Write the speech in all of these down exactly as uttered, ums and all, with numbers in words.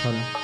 Hello.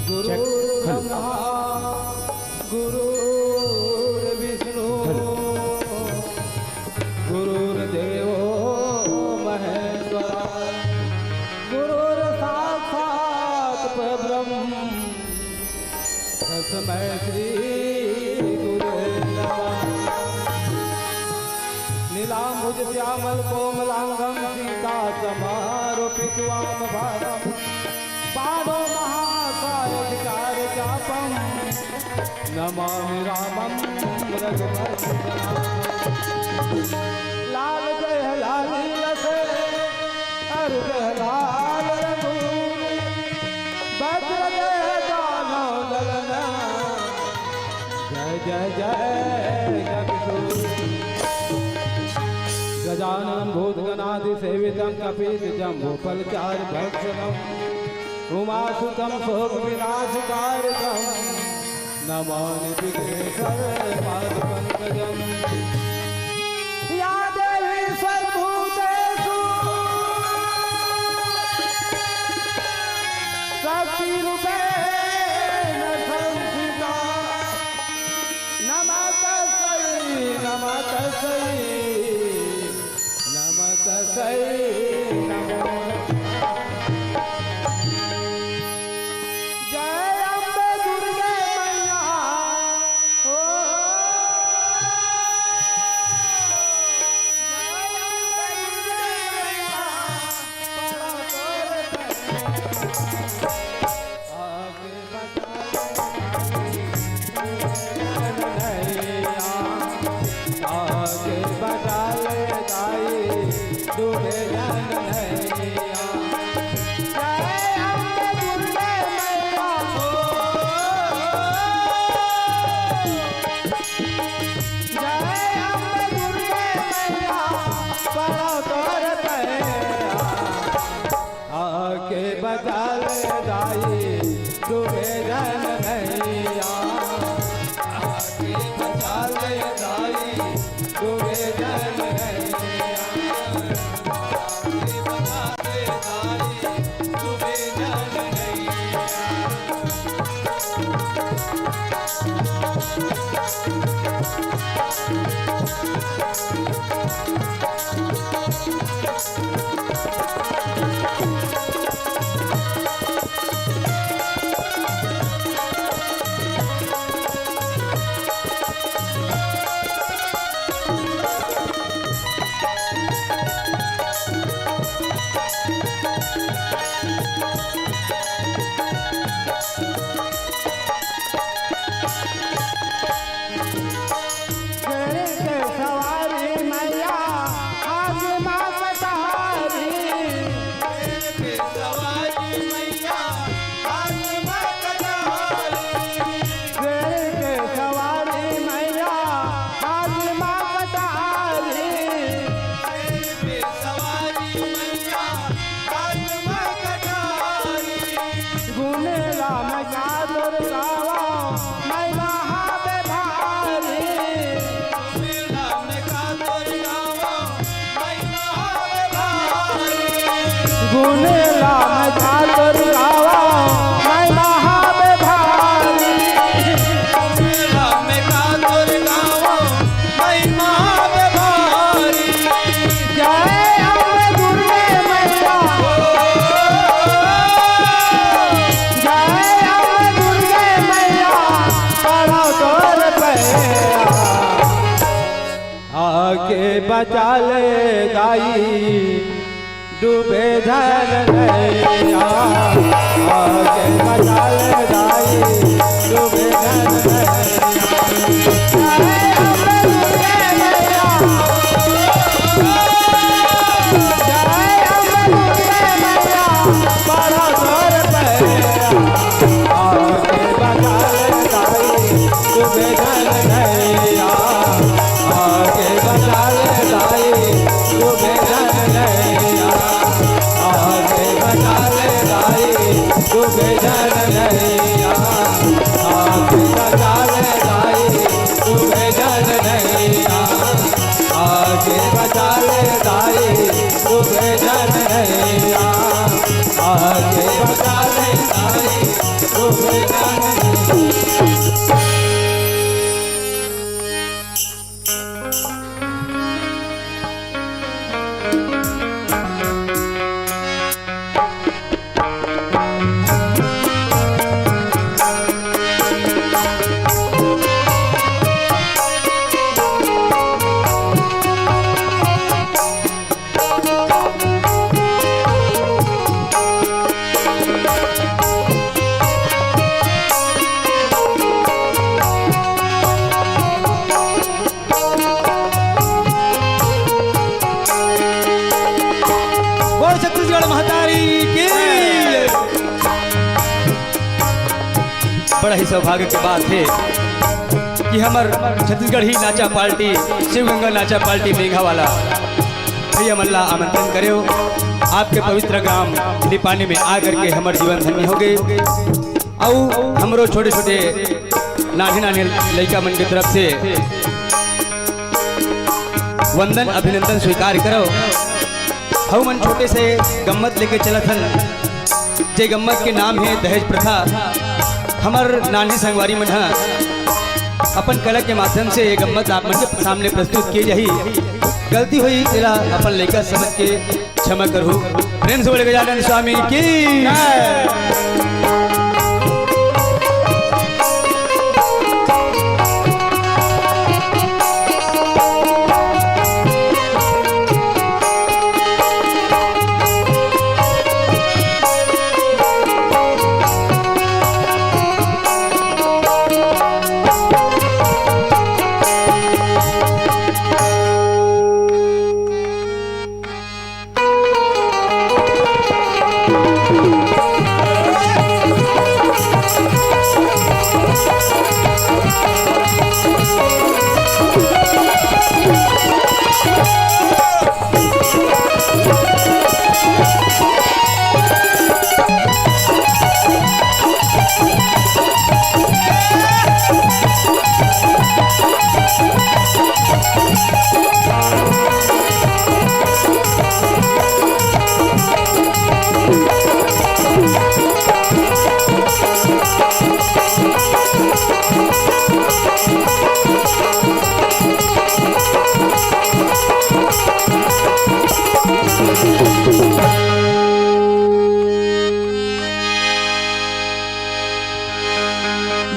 गुरुर्ब्रह्मा गुरुर्विष्णु गुरुर्देवो महेश्वर गुरुर्साक्षात् परब्रह्म तस्मै श्री गुरुवे नमः। नीलाम्बुज श्यामल कोमलांगं सीता समारूपित वाम भागं बाणो महाकाय विचार चापं नमामि रामं रघुवंशनाथं। लाल जय लाल लसे अर जय लाल रघुवीर। वज्र जय दानव दलन जय जय जय जगदीश। गजाननं भूतगणादिसेवितं कपित्थजम्बूफलचारुभक्षणं उमासुतं शोकविनाशकारकं नमामि विघ्नेश्वर पादपंकजं। या देवी सर्वभूतेषु शक्तिरूपेण संस्थिता। नमः तस्यै, नमः तस्यै, नमः तस्यै, नमो नमः। जय अम्बे दुर्गे मैया। ओ, जय अम्बे दुर्गे मैया। आके बचा ले दाई, डूबे जन नैया। आके बचा ले दाई, डूबे जन नैया। आके बचा ले दाई, डूबे जन नैया। शेर के सवारी मैया, हाथ मा कटारी। शेर के सवारी मैया, हाथ मा कटारी। शेर के सवारी मैया, हाथ मा कटारी। शेर के सवारी मैया, हाथ मा कटारी। गुण राम का तोर गावा, महिमा हावे भारी। गुण राम का तोर गावा, महिमा हावे भारी। गुण राम का तोर गावा, महिमा हावे भारी। गुण राम का तोर गावा, महिमा हावे भारी। जय अम्बे दुर्गे मैया। जय अम्बे दुर्गे मैया, पड़ो तोर पैया। आके बचा ले दाई, डूबे जन नैया। आके बचा ले दाई, डूबे जन नैया। जय अम्बे दुर्गे मैया। जय अम्बे दुर्गे मैया। सुबेदार नैया, आके बचा ले दाई, सुबेदार नैया, आके बचा ले दाई, सुबेदार नैया, आके बचा ले दाई, सुबेदार नैया। बोल छत्तीसगढ़ महतारी की। बड़ा ही सौभाग्य के बात हे कि हमर छत्तीसगढ़ी नाचा पार्टी, शिव गंगा नाचा पार्टी मेघा वाला भैया मन ला आमंत्रण करेव। आपके पवित्र ग्राम निपानी में आ करके हमर जीवन धन्य होगे। अउ हमरो छोटे-छोटे नान्हे-नान्हे लइका मन के तरफ से वंदन अभिनंदन स्वीकार करो। हमन छोटे से गम्मत लेके चलत हन, जे गम्मत के नाम हे दहेज प्रथा। हमर नान्हे संगवारी मन ह अपन कला के माध्यम से ये गम्मत आप मन के सामने प्रस्तुत किए जाही। गलती होही, तेला अपन लइका समझ के क्षमा करहू। प्रेम से बोले गजानन स्वामी की।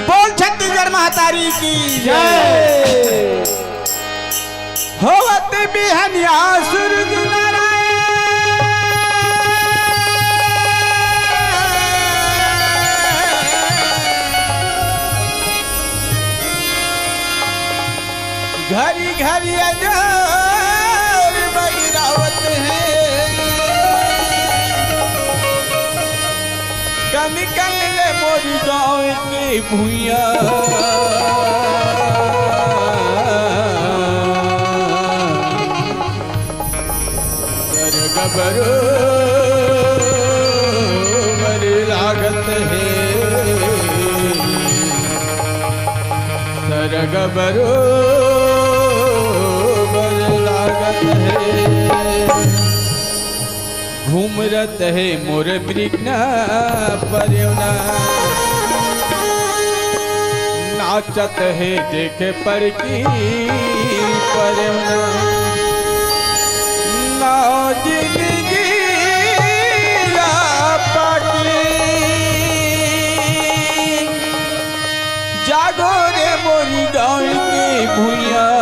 बोल छत्तीसगढ़ महतारी की जय। होवत बिहनिया सूरज नारायण, घरी घरी अंजोर बगरावत हे। कन कन ले मोर गाँव के भुइयां। सरग बरोबर लागत हे, सरग बरोबर लागत हे। घूमरत हे मोर मृगना परेवना, नाचत हे देख परकी परेवना। ना जिंदगी ला पाटी, जागो रे मोरी गाँव के भुइयां।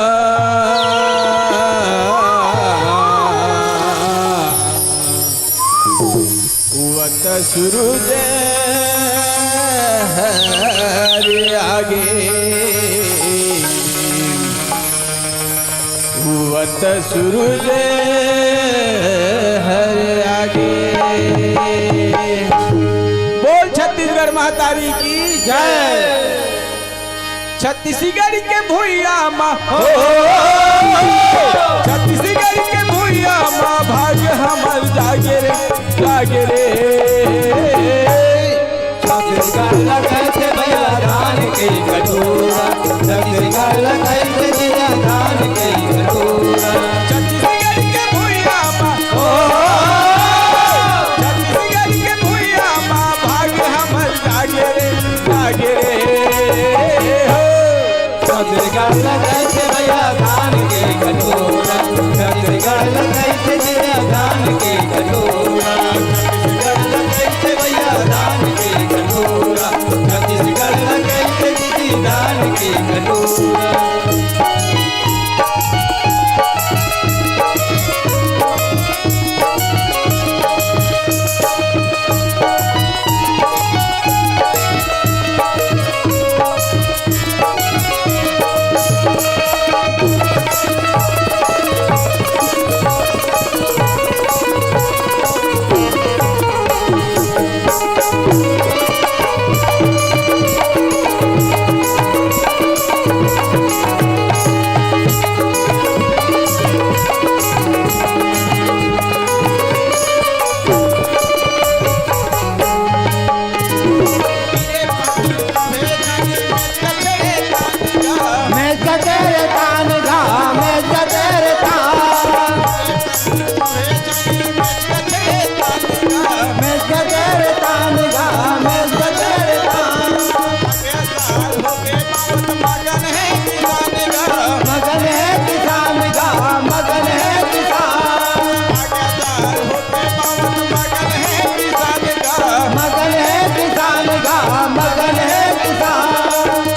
उवत सूरज हर आगे, उवत सूरज हर आगे। बोल छत्तीसगढ़ महतारी की जय। छत्तीसगढ़ के भुइयां मा हो, छत्तीसगढ़ के भुइयां मा भाग हमर जागे रे, जागे रे। छत्तीसगढ़ के भुइयां मा, ओ, छत्तीसगढ़ के भुइयां मा भाग हमर जागे रे, जागे रे, हो। छत्तीसगढ़ ल कहिथे भैया धान के कटोरा, छत्तीसगढ़ ल कहिथे भैया धान के कटोरा, छत्तीसगढ़ ल कहिथे भैया धान के कटोरा, छत्तीसगढ़ ल कहिथे दीदी धान के कटोरा।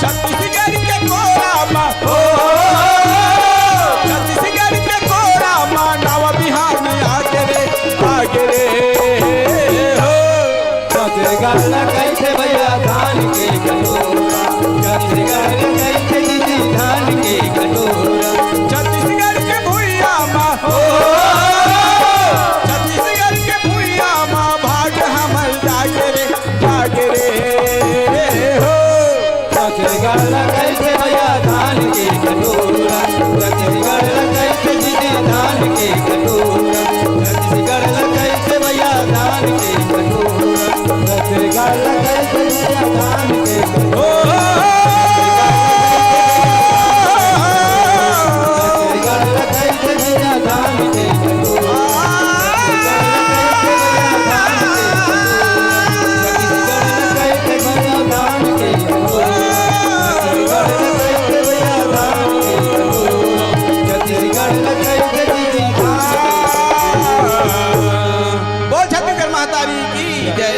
छत्तीसगढ़ के कोरा मा, हो, छत्तीसगढ़ के कोरा मा नवा बिहान आगे रे, आगे रे, हो। छत्तीसगढ़ ल कहिथे भैया धान के कटोरा, छत्तीसगढ़ ल कहिथे दीदी धान के कटोरा। छत्तीसगढ़ के भुइयां मा, हो, छत्तीसगढ़ के भुइयां मा भाग हमर जागे रे, जागे रे, हो। छत्तीसगढ़ ल कहिथे भैया धान के कटोरा, छत्तीसगढ़ ल कहिथे दीदी धान के कटोरा, छत्तीसगढ़ ल कहिथे भैया धान के कटोरा, छत्तीसगढ़ ल कहिथे भैया धान के कटोरा। बोल छत्तीसगढ़ महतारी की जय।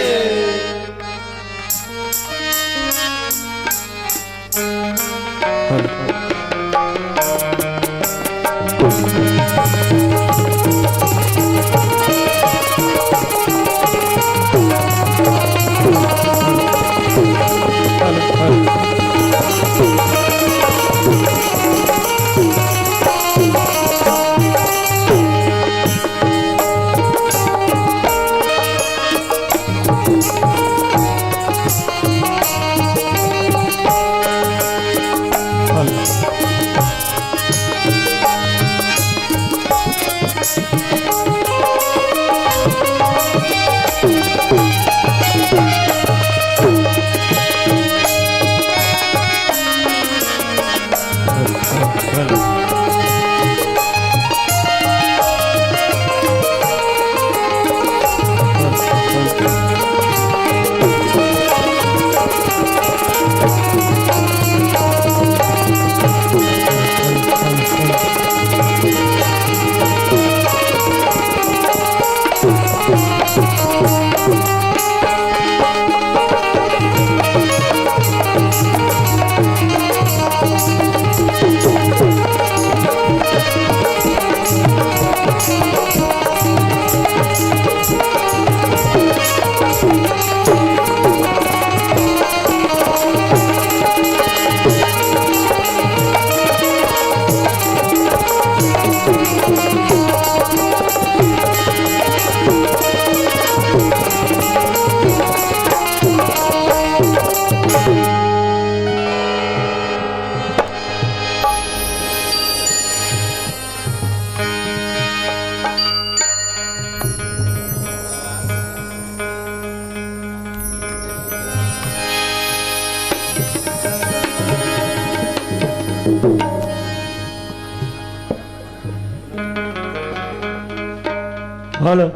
हेलो।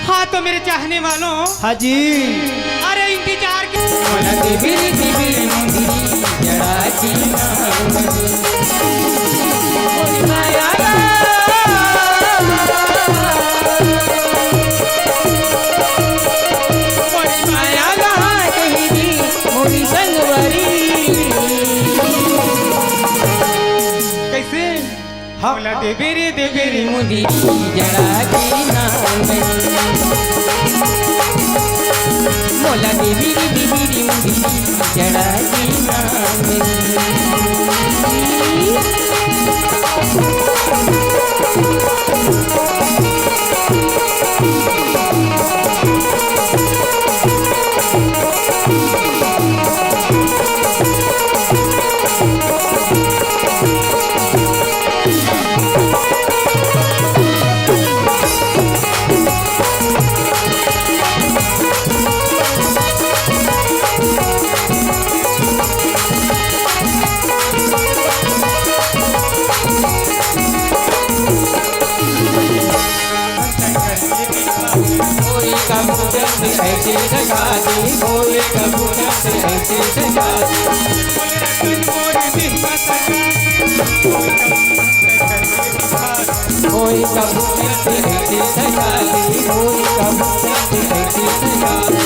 हाँ, तो मेरे चाहने वालों, हाँ जी। अरे, इंतजार के कैसे? हाँ। बोला, देबे रे, देबे रे। मुंदरी जड़ा के नाम। मोला देबे रे, देबे रे, मुंदरी जड़ा के नाम। कोई कबूतर से ऐसे जगा दी, कोई कबूतर से ऐसे जगा दी। कोई कबूतर से ऐसे जगा दी, कोई कबूतर से ऐसे जगा दी।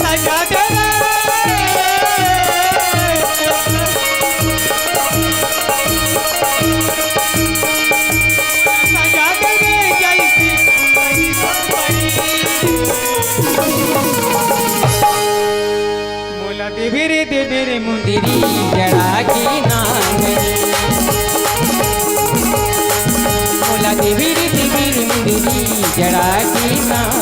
सजा दे रे। मोला देबे रे, देबे रे मुंदरी जड़ा के नाम। मोला देबे रे, देबे रे मुंदरी जड़ा के नाम।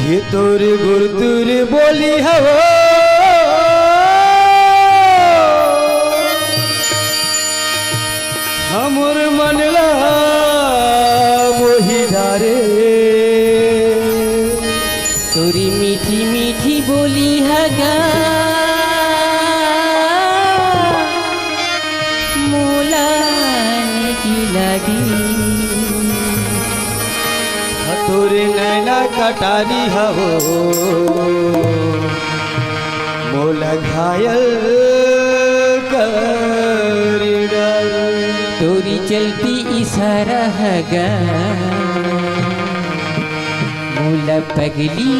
ये तोर गुरतुर बोली हवो, हमर मन ला मोही डारे। तोरी मीठी मीठी बोली हगा मोला नीक लागी। तोरे नैना कटारी हवो, मोला घायल कर डार। तोरी चलती इशारा हगा, मोला पगली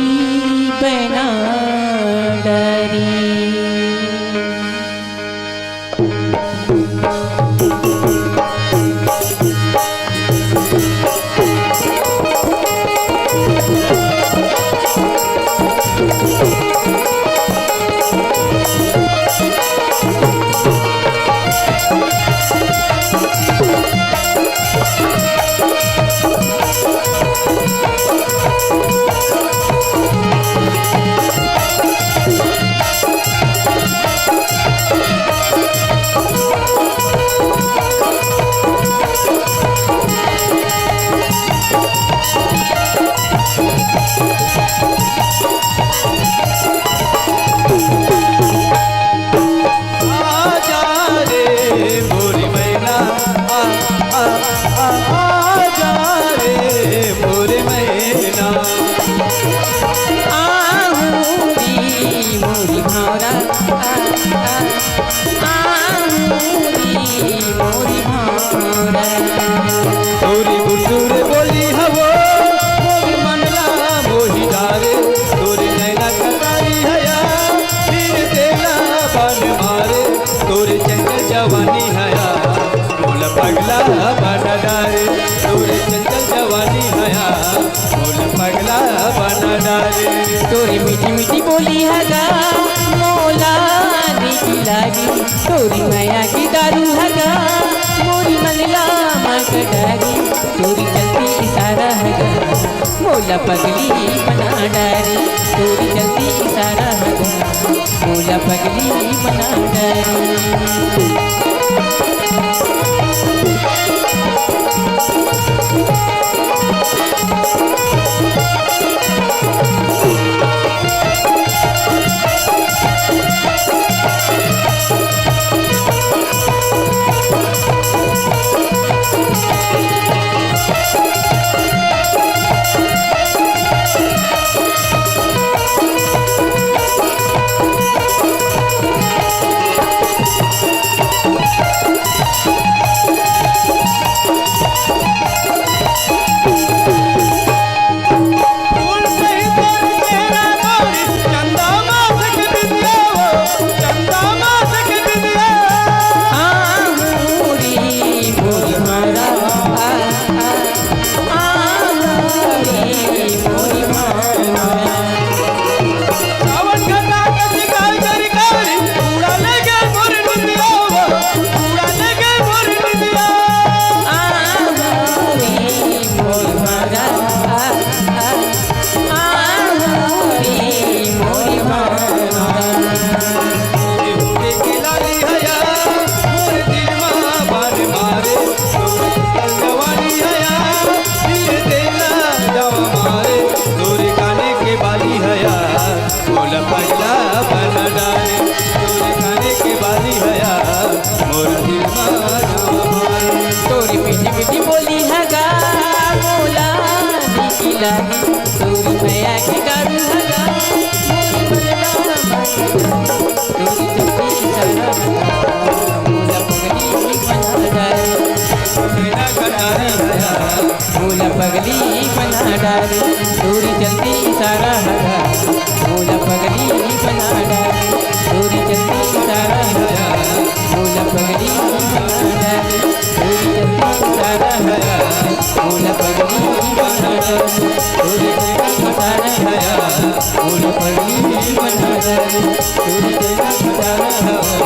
बना डारी। आजा रे मोरी मैना, आ, आ, आ, आजा रे मोरी मैना। आहूरी मोरी भौरा, आ, आ, आहूरी मोरी भौरा। तोरी गुरतुर बोली हवो, मोरी मन ला मोही डारे। तोरी नैना कटारी हया, फिर तेला बन मारे। तोरी पगला बना डारे, तोरे चंचल जवानी हया, मोला पगला बना डारे। तोरे मीठी मीठी बोली हगा, मोला नीक लागी। तोरी मया के दारू हगा, मोरी मंगला मा कटारी। तोरी चलती इशारा हगा, मोला पगली बना डारी। तोरी चलती इशारा हगा, मोला पगली बना डारी। मोला पगला बना डारे, तोरे गाने के बाली हया, मोर दिल मा जावा मारे। तोरी मीठी मीठी बोली हगा, मोला नीक लागी। तोरी मया के दारू हगा, मोर दिल मा जावा। तोरी चुप्पी इशारा हगा, मोला पगली बना डारे। मेरा कटारी हया, मोला पगली बना डारे, तोरी चलती इशारा हगा। मोला पगली बना डारे, तोरी चलती इशारा हगा। मोला पगली बना डारे, तोरी चलती इशारा हगा। मोला पगली बना डारे, तोरी चलती इशारा हगा। मोला पगली बना डारे, तोरी चलती इशारा हगा।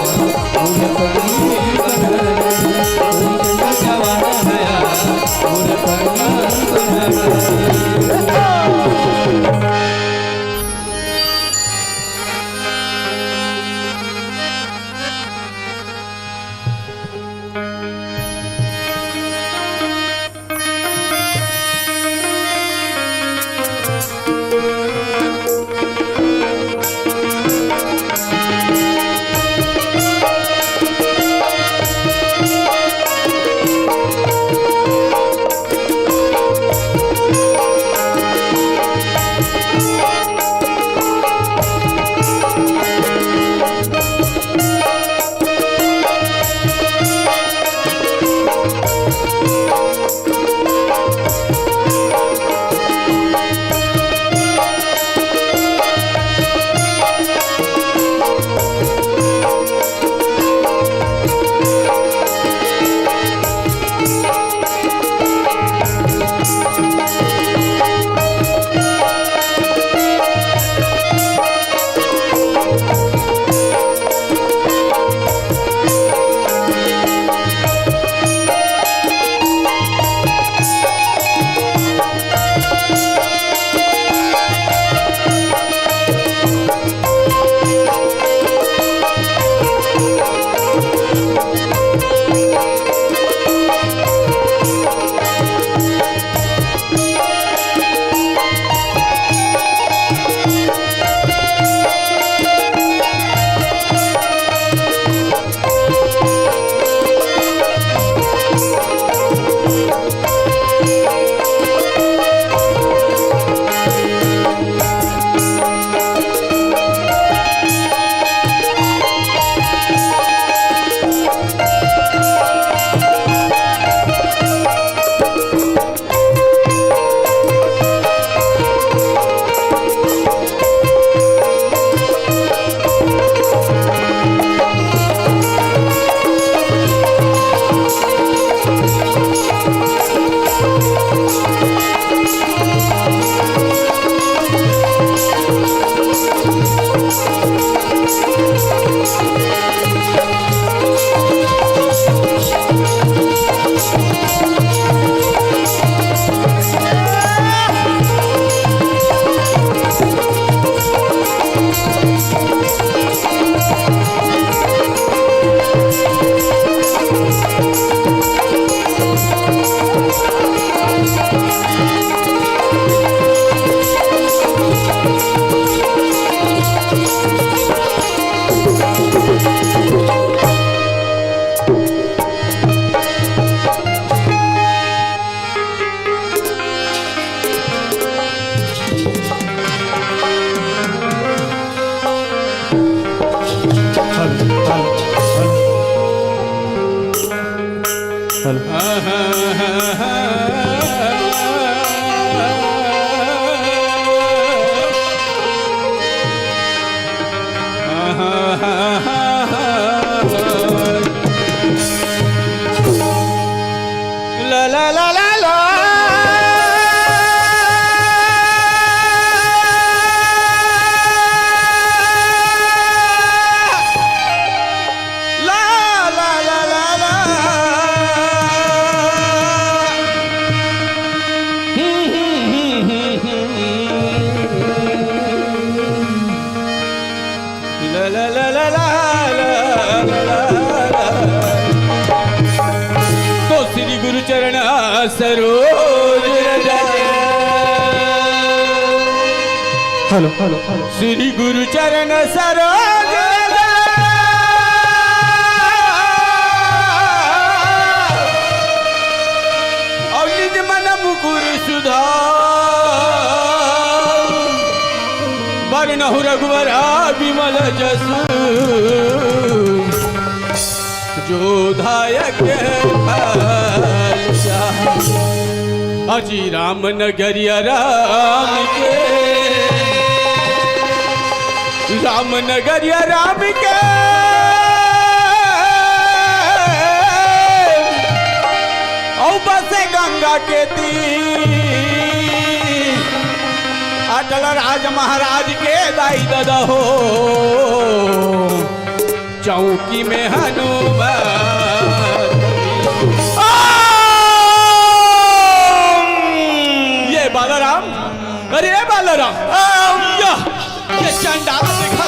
ला ला ला ला ला। ला ला ला ला ला। ला ला ला ला ला। तो श्री गुरु चरण सरोज रज। Hello, hello, hello. श्री गुरु चरण सरोज रज। और निज मन मुकुर सुधार। बरनहु रघुवर विमल जसु। जो दायक फल चाहा। अजी राम नगरिया राम के। राम नगरिया राम के। औ बसे गंगा के तीर। अटल राज महाराज के दाई ददा हो। चौकी में हनुमान। ये बालाराम, अरे ये बालाराम, या, ये चंडाल देखा।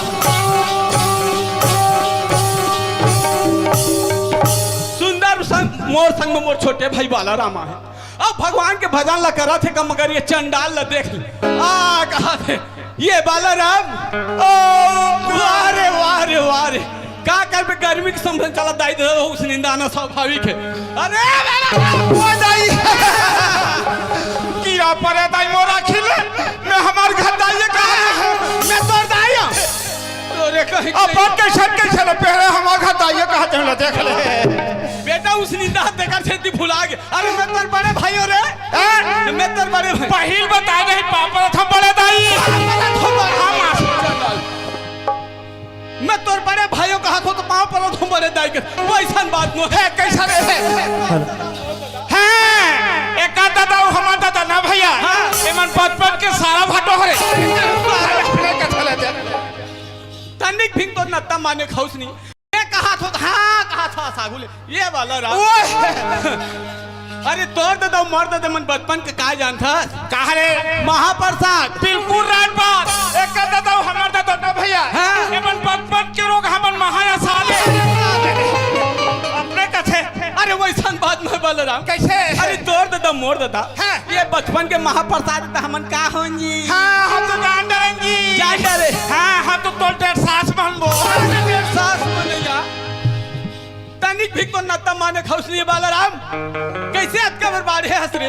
सुंदर संग, मोर संग में मोर छोटे भाई बालाराम आहे। अब भगवान के भजन ला करत हे का, मगर ये चंडाल ला देख ले। आ, कहा थे, ये बालाराम, ओ, वाह रे, वाह रे, वाह रे। का करबे, गर्मी के समय चला दाई दे, उस निंदाना स्वाभाविक है। अरे बालाराम, ओ दाई। कीड़ा परे दाई मोरा खिले, मैं हमार घर दाई कहा, मैं तोर दाई हूँ। अरे कहीं अपन के छत के छल पहले हमार घर दाई कहा, चल देख ले। बेटा, उस निंदा देखा छेती भुला गए। अरे मैं तोर बड़े भाई हो रे। हैं? मैं तोर बड़े भाई। पहिल बताए नहीं, पापा था बड़े दाई। पापा था बड़े। हाँ, माँ। मैं तोर बड़े भाइयों कहा थो तो पाँव पर थो बड़े दाई के। वैसन बात नो है, कैसा रे है? हैं, एक आध दादा, हमार दादा ना भैया। हाँ। एमन बचपन के सारा भाटो हरे। तनिक भिंग तो नत्ता माने खौस नहीं। ये कहा थो, हाँ, कहा था सागुले। ये बालाराम। ओए! अरे तोर दे दो, मोर दे दे, मन बचपन के का जानथस? कहा रे? महाप्रसाद। बिल्कुल राइट बात। एक दे दो, हमर दे दो ना भैया। हाँ। ये मन बचपन के रोग हमन महाया साले। अपने कथे। अरे वैसन बात नहीं बालाराम। कैसे? अरे तोर दे दो, मोर दे दो। हाँ। ये बचपन के महाप्रसाद त हमन का होन जी? हाँ, हम तो जान डरेन जी। जान डरे। हाँ, हम तो तोर डेढ़ सास बनबो। अरे डेढ़ सास बने जा। तनिक भी तो नत्ता माने खौस नहीं बालाराम। कैसे अतका बेर बाढ़े हंस रे?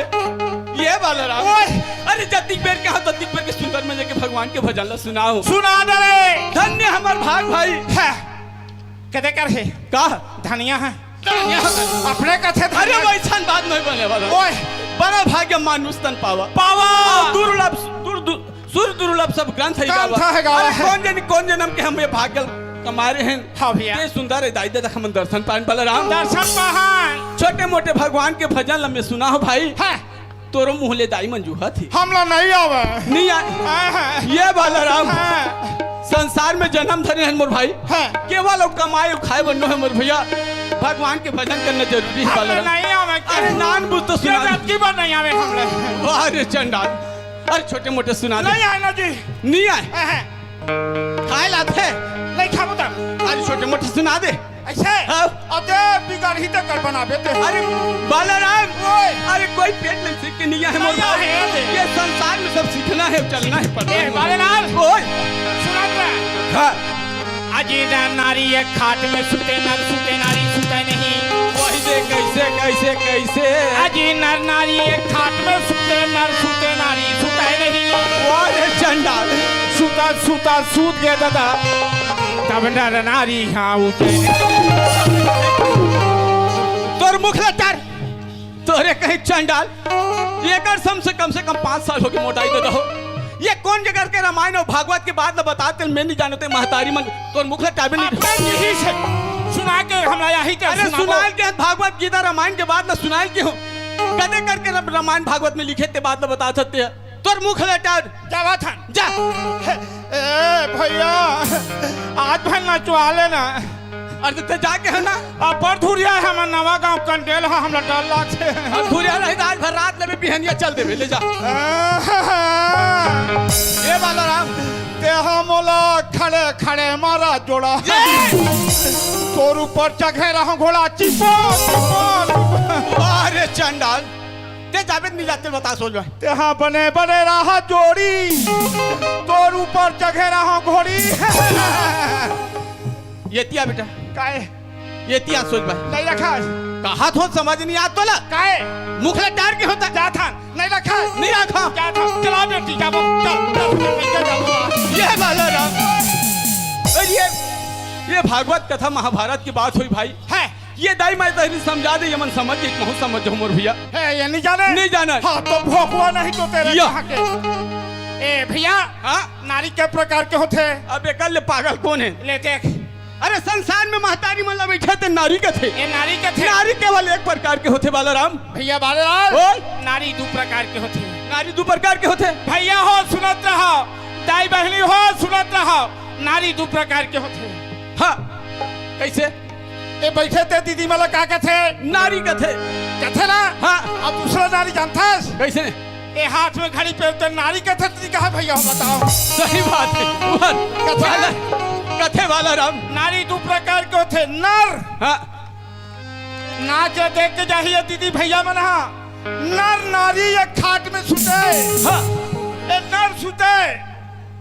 ये बालाराम। ओए। अरे जतिक बेर के हो, ततिक बेर के सुंदर में जाके भगवान के भजन ला सुनाओ। सुना डरे। धन्य हमर भाग भाई। हाँ। कदे कर हे? का? धनिया है। धनिया। अपने कथे अरे धनिया। वैसन बात नहीं बने वाला। ओए। बड़ा भाग्य मानुष तन पावा। पावा। और दुर्लभ, दुर-, दुर-, सुर दुर्लभ सब ग्रंथ है ग्रंथ गावा। है गावा अरे है। कौन जन, कौन जन्म के हम ये भाग्य कमारे हैं। हाँ भैया। ये सुंदर है दाई दे हमन दर्शन पान बालाराम। दर्शन पान। छोटे मोटे भगवान के भजन लम्बे सुना हो भाई। हाँ। तोरो मुँह ले दाई मन जूहत हे। हमला नहीं आवे। नहीं आ-, हाँ, हाँ। ये बालाराम, हाँ। संसार में जन्म धरे हन मोर भाई। हाँ। केवल अउ कमाए अउ खाए बर नो हे मोर भैया। भगवान के भजन करना जरूरी है हमला बालाराम। नहीं आवे। अरे नान बुझ तो सुना। ये जतकी बार नहीं आवे हमला। वाह रे चंडाल। अरे छोटे मोटे सुना दे। नहीं आए ना जी। नहीं आए। हाँ, हाँ। खाए लाथे। नहीं खाबो तब। अरे छोटे मोटे सुना दे। ऐसे? हाँ। अबे बिगड़ही त कर बनाबे ते। अरे बालाराम, ओए। अरे कोई पेट में सीख के नहीं आए मोर नहीं भाई। आए थे। ये संसार में सब सीखना है, चलना है, पढ़ना ए, है। बालाराम। ओए। सुनत रह। हाँ। अजी नर नारी एक खाट में सुते, नर सुते नारी सुते नहीं। वही दे कैसे, कैसे, कैसे? अजी नर नारी एक खाट में सुते, नर सुते नारी सुते नहीं। वाह रे चंडाल। सुता, सुता, सूत गया दादा। तब नर नारी हाँ उठे। तोर मुख ला चार। ये कहीं चंडाल, ये कर कम से कम से कम पाँच साल हो गए मोटाई दे दहो। ये कौन जगह के रामायण अउ भागवत के बात ल बतात हस, मैं नहीं जानत हंव, महतारी मन तोर मुख ल टाबे नहीं। आपने यही से सुना के हमला यही के अरे सुनाबो। सुनाय ल के भागवत गीता रामायण के बात ल सुनाय ल के हो। कदे करके रम-, रामायण भागवत में लिखे ते बात ल बतात हस ते। तोर मुख ल टार। जावत हन। जा। ए भैया, आज भर नचवा लेना। अरे ते जाके हे ना। अब्बड़ धुरिहा हे हमर नवा गांव कंडेल ह, हमला डर लागथे। अब धुरिहा नहीं त आज भर रात लेबे, बिहनिया चल देबे, ले जा। ये बालाराम। तेहा मोला खड़े खड़े मारा जोड़ा। ये! तोर ऊपर चघे रहंव घोड़ा, चिपो, चिपो, चिपो। अरे चंडाल, ते जाबे त नहीं जाते, बता सोच भाई। तेहा बने बने रहा जोड़ी, तोर ऊपर चघे रहंव घोड़ी। ये तिया बेटा। काय? ये तिया सोच भाई। नहीं रखा। कहा थो समझ नहीं आत तोला। काय? मुख ल टार के होता। जाथन, नहीं रखा। नहीं रखा। जाथन, चला बेटी, जाबो, चल, चल, चल, चल, चल, चल। ये बालाराम। अरे ये, ये भागवत कथा महाभारत की बात होई भाई। है। ये दाई माई तहरी समझा दे, ये मन समझ गई, महूं समझ जाहूं मोर भैया। है, ये नहीं जाने? नहीं जाने। हाँ, तो भोकवा नहीं तो तेरे या। कहाँ के? ए भैया, हाँ? नारी के प्रकार के होथे? अब एकर ले पागल कौन हे? ले देख। अरे संसार में महतारी मन ला बैठे ते नारी कथे। ए नारी कथे? नारी केवल एक प्रकार के होथे बालाराम। भैया बालाराम, ओए। नारी दू प्रकार के होथे। नारी दू प्रकार के होथे। भैया हो सुनत रहा, दाई बहिनी हो सुनत रहा, नारी दू प्रकार के होथे। हाँ, कैसे? ए बइठे ते दीदी मन ला का कथे? नारी कथे। कथे ना? हाँ। अब दूसरा नारी जानथस? कइसे? ए हाथ में घड़ी पहनथे नारी कथे, त नहीं कहा भैया, बताओ। सही बात हे। कथे? वाला, कथे बालाराम। नारी दू प्रकार के होथे, नर। हाँ। नाच देख के जाही ये दीदी भैया मन हा। नर नारी एक खाट में सुते। हाँ। ए नर सुते।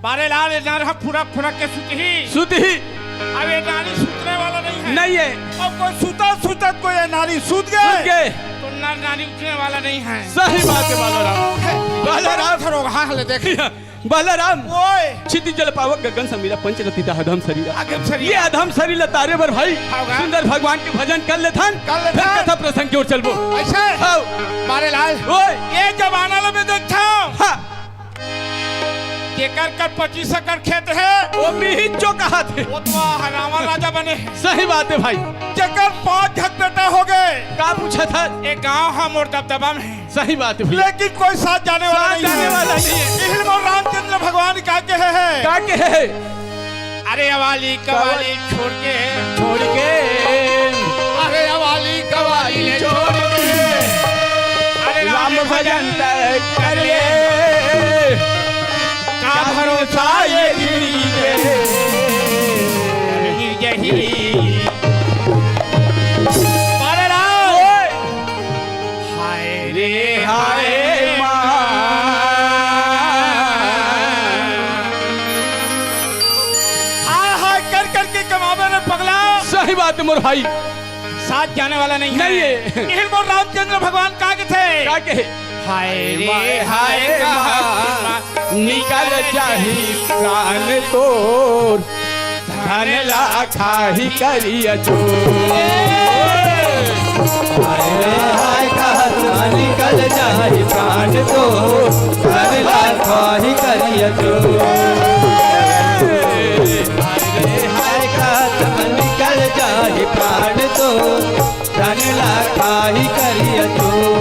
बारे लाल, ए नर ह फुरक फुरक के सुतही। सुतही। अब ए नारी सुतने वाला नहीं है। नहीं है। अब कोई सुता सुता कोई ए नारी सुत गए। सुत गए। तो नर नारी उठने वाला नहीं है। सही बात है बालाराम। है। बालाराम। हाँ, ले देख। बालाराम। ओए। क्षिति जल पावक गगन समीरा पंच रति ता अधम शरीरा। अधम शरीरा। ये अधम शरीर ल तारे बर भाई। हाँ। सुंदर भगवान के भजन कर लेथन। कर लेथन। फिर कथा प्रसंग की ओर चलबो। ऐसे? हाँ। बारे लाल। ओए। ये जमाना ल मैं देखता हूँ। हाँ। जेकर कर पच्चीस एकड़ खेत हे, वो मिहिच जो कहाथे। वो तो रावण राजा बने हे। सही बात है भाई। जेकर पांच झन बेटा हो गए। का पूछत हस? ए गांव हा मोर दबदबा में हे। सही बात है भैया। लेकिन कोई साथ जाने वाला साथ नहीं जाने है। वाला नहीं है। इही मोर रामचंद्र भगवान का कहे हे। का कहे हे? अरे अवाली कवाली छोड़ के। छोड़ के। अरे अवाली कवाली ले छोड़ के। अरे राम भजन तय कर ले। का भरोसा ये जिंदगी के। यही। अरे राम। ओए। हाय रे हाय माँ। हाय हाय कर करके कमावे रे पगला। सही बात है मोर भाई। साथ जाने वाला नहीं है। नहीं है। इही मोर रामचंद्र भगवान का कथे? का कहे? हाय रे हाय महात्मा, निकल जाही प्राण तोर। धन ला खाही करिया चोर। हाय रे हाय कहत निकल जाही प्राण तोर। धन ला खाही करिया चोर। हाय रे हाय कहत निकल जाही प्राण तोर। धन ला खाही करिया चोर।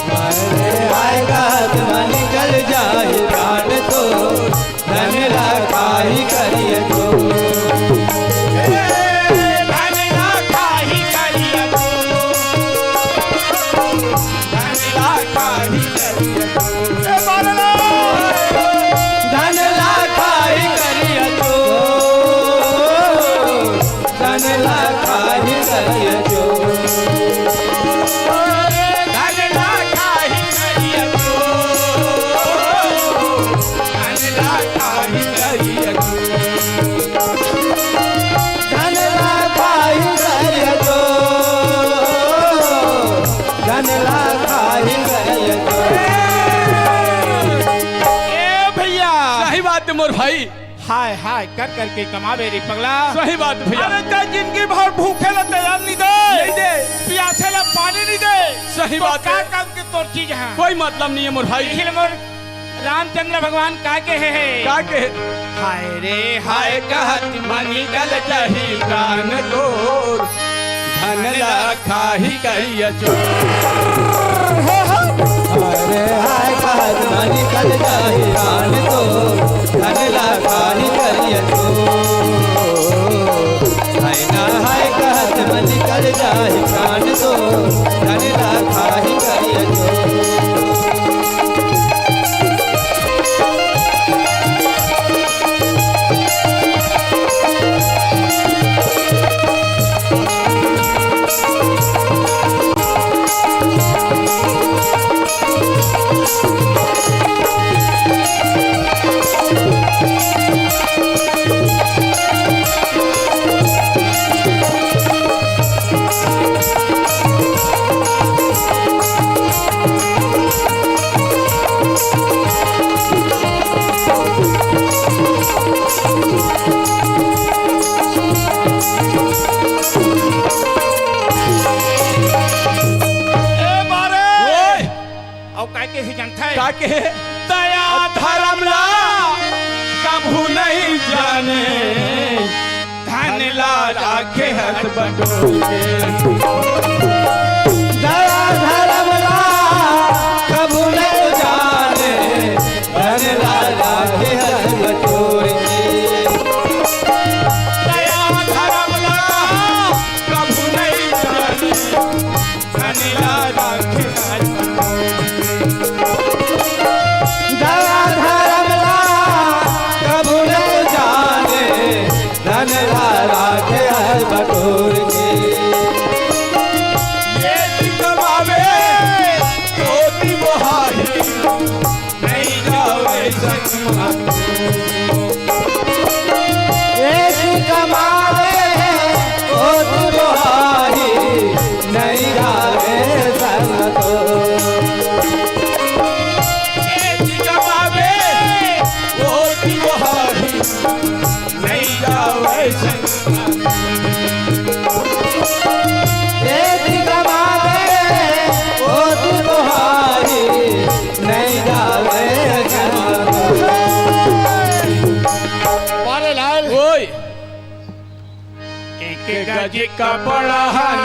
हाय रे हाय कहत निकल जाही प्राण तोर। धन ला खाही करिया चोर। धन ला खाही करिया चोर। धन ला खाही करिया चोर। ए बालला। धन ला खाही करिया चोर। धन ला खाही करिया चोर। धन ला खाही करिया चोर। धन ला खाही करिया चोर। धन ला खाही करिया चोर। धन ला खाही करिया चोर। ए भैया। सही बात है मोर भाई। हाय हाय कर करके कमावे रे पगला। सही बात भैया। अरे ते जिंदगी भर भूखे ला तैयार नहीं दे। नहीं दे। प्यासे ला पानी सही तो बात का है। काम के तोर चीज है? कोई मतलब नहीं है मोर भाई। इही ले मोर रामचंद्र भगवान का कहे हे? का कहे? हाय रे हाय कहत मन निकल जाही प्राण तोर, धन ला खाही करिया चोर। अरे हाय कहत मन निकल जाही प्राण तोर, धन ला खाही करिया चोर। हाय ना हाय कहत मन निकल जाही प्राण तोर, धन ला खाही करिया चोर। ए मारे! ओए! अउ काय के ही जनता है? का के? दया धरम ला कभू नहीं जाने, धन ला राखे हस बटोर के। दया धरम ला कभू नहीं जाने, धन ला राखे हस बटोर के। दया धरम ला कभू नहीं जाने, धन ला राखे हस बटोर के। दया धरम ला कभू नहीं जाने, धन ला राखे हस बटोर के। ये कमावे धोती बोहारी, नहीं जावे संग मा तोर। एक कमावे धोती बोहारी, नहीं जावे संग तोर। एक कमावे धोती बोहारी, नहीं जावे संग। एक कमावे धोती बोहारी, नहीं जावे संग। मारे लाल। ओए। एक गज कपड़ा हन।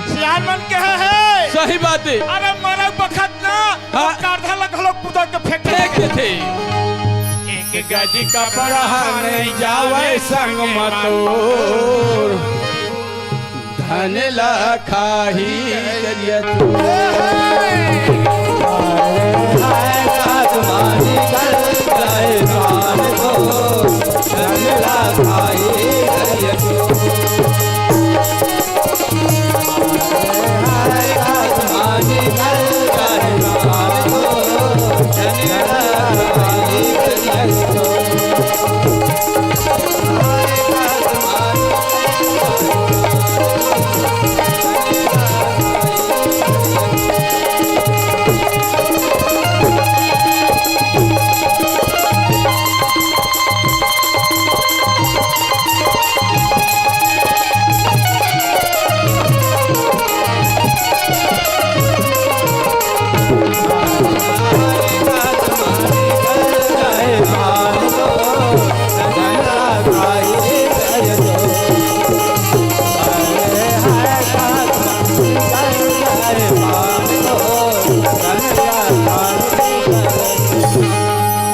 सियान मन कहे हे। सही बात है। अरे मरे बखत ना, हाँ। करधा ला घलो कुदा के फेंक फेंक देथे। एक गज कपड़ा हन, नहीं जावे संग मा तोर। धन ला खाही करिया चोर। हाय, हाय, आसमानी कर जाए प्राण को, धन ला खाही करिया चोर। हाय, हाय, आसमानी कर जाए प्राण को, धन ला खाही करिया चोर।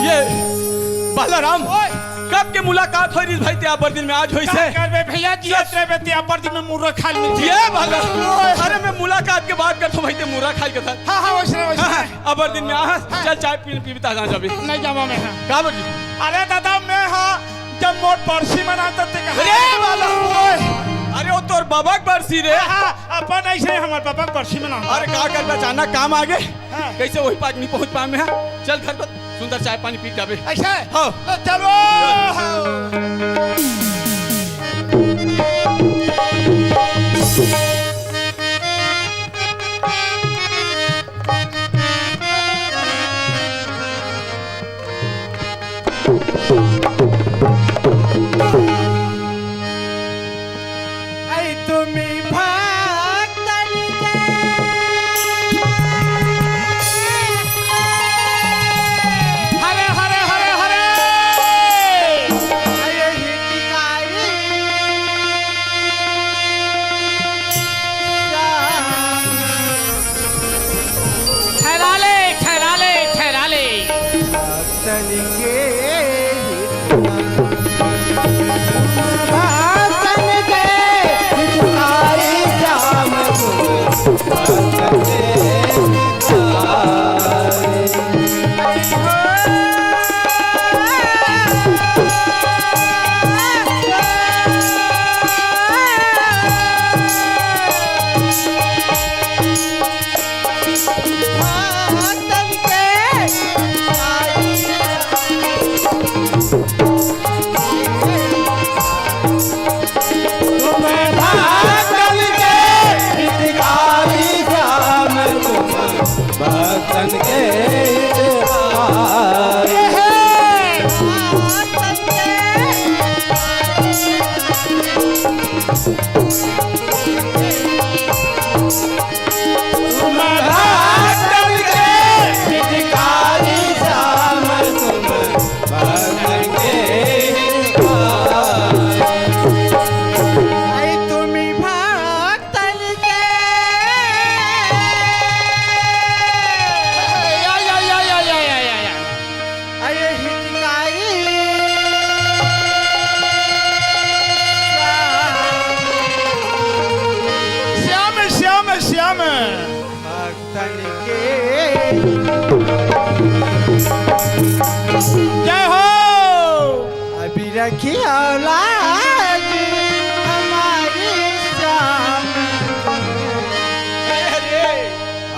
ये बालाराम, ओए! कब के मुलाकात होय रिहिस भाई, ते अब्बड़ दिन में आज होइस का हे? करबे भैया, जियत चल। रहबे ते अब्बड़ दिन में मुर्रा खाय ल मिलथे। ये बाला, ओए! अरे मैं मुलाकात के बात करथों भाई, ते मुर्रा खाय ल कथस। हाँ, हाँ, वइसने, वइसने। हाँ, हाँ, अब्बड़ दिन में आ, हाँ। चल चाय पी, पीबे त आ जाबे। नहीं जाबंव मैं, हाँ। का बोली? अरे दादा, मैं हा, जब मोर बरसी मनात ते कहा। अरे बाला, ओए! अरे वो तोर बबा के बरसी रे। हाँ, हाँ, अपन अइसे हमर बबा के बरसी मनात। अरे का करबे, अचानक काम आगे। हाँ। कइसे वही पाक नहीं पहुँच पाए मैं, हाँ? चल घर पर सुंदर चाय पानी पी के जाबे। अइसे? हाँ। तो चलो। भक्तन के जय हो। अभी रखियो लाज हमारी श्याम,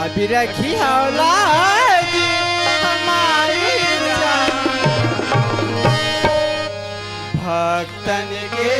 अभी रखियो लाज हमारी श्याम। भक्तन के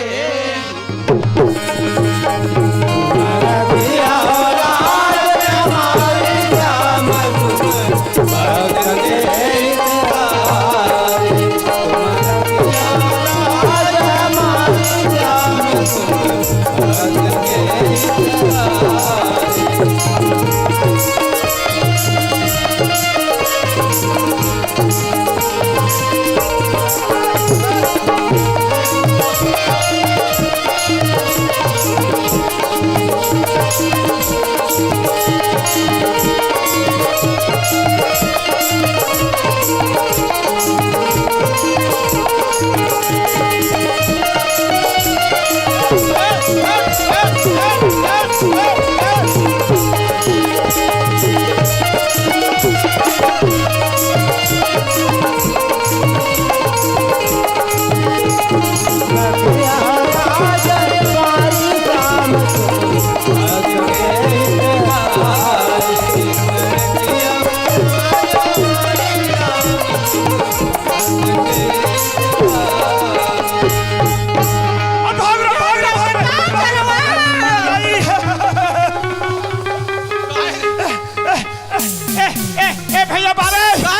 ए, ए, ए, ए भैया बाबे। का?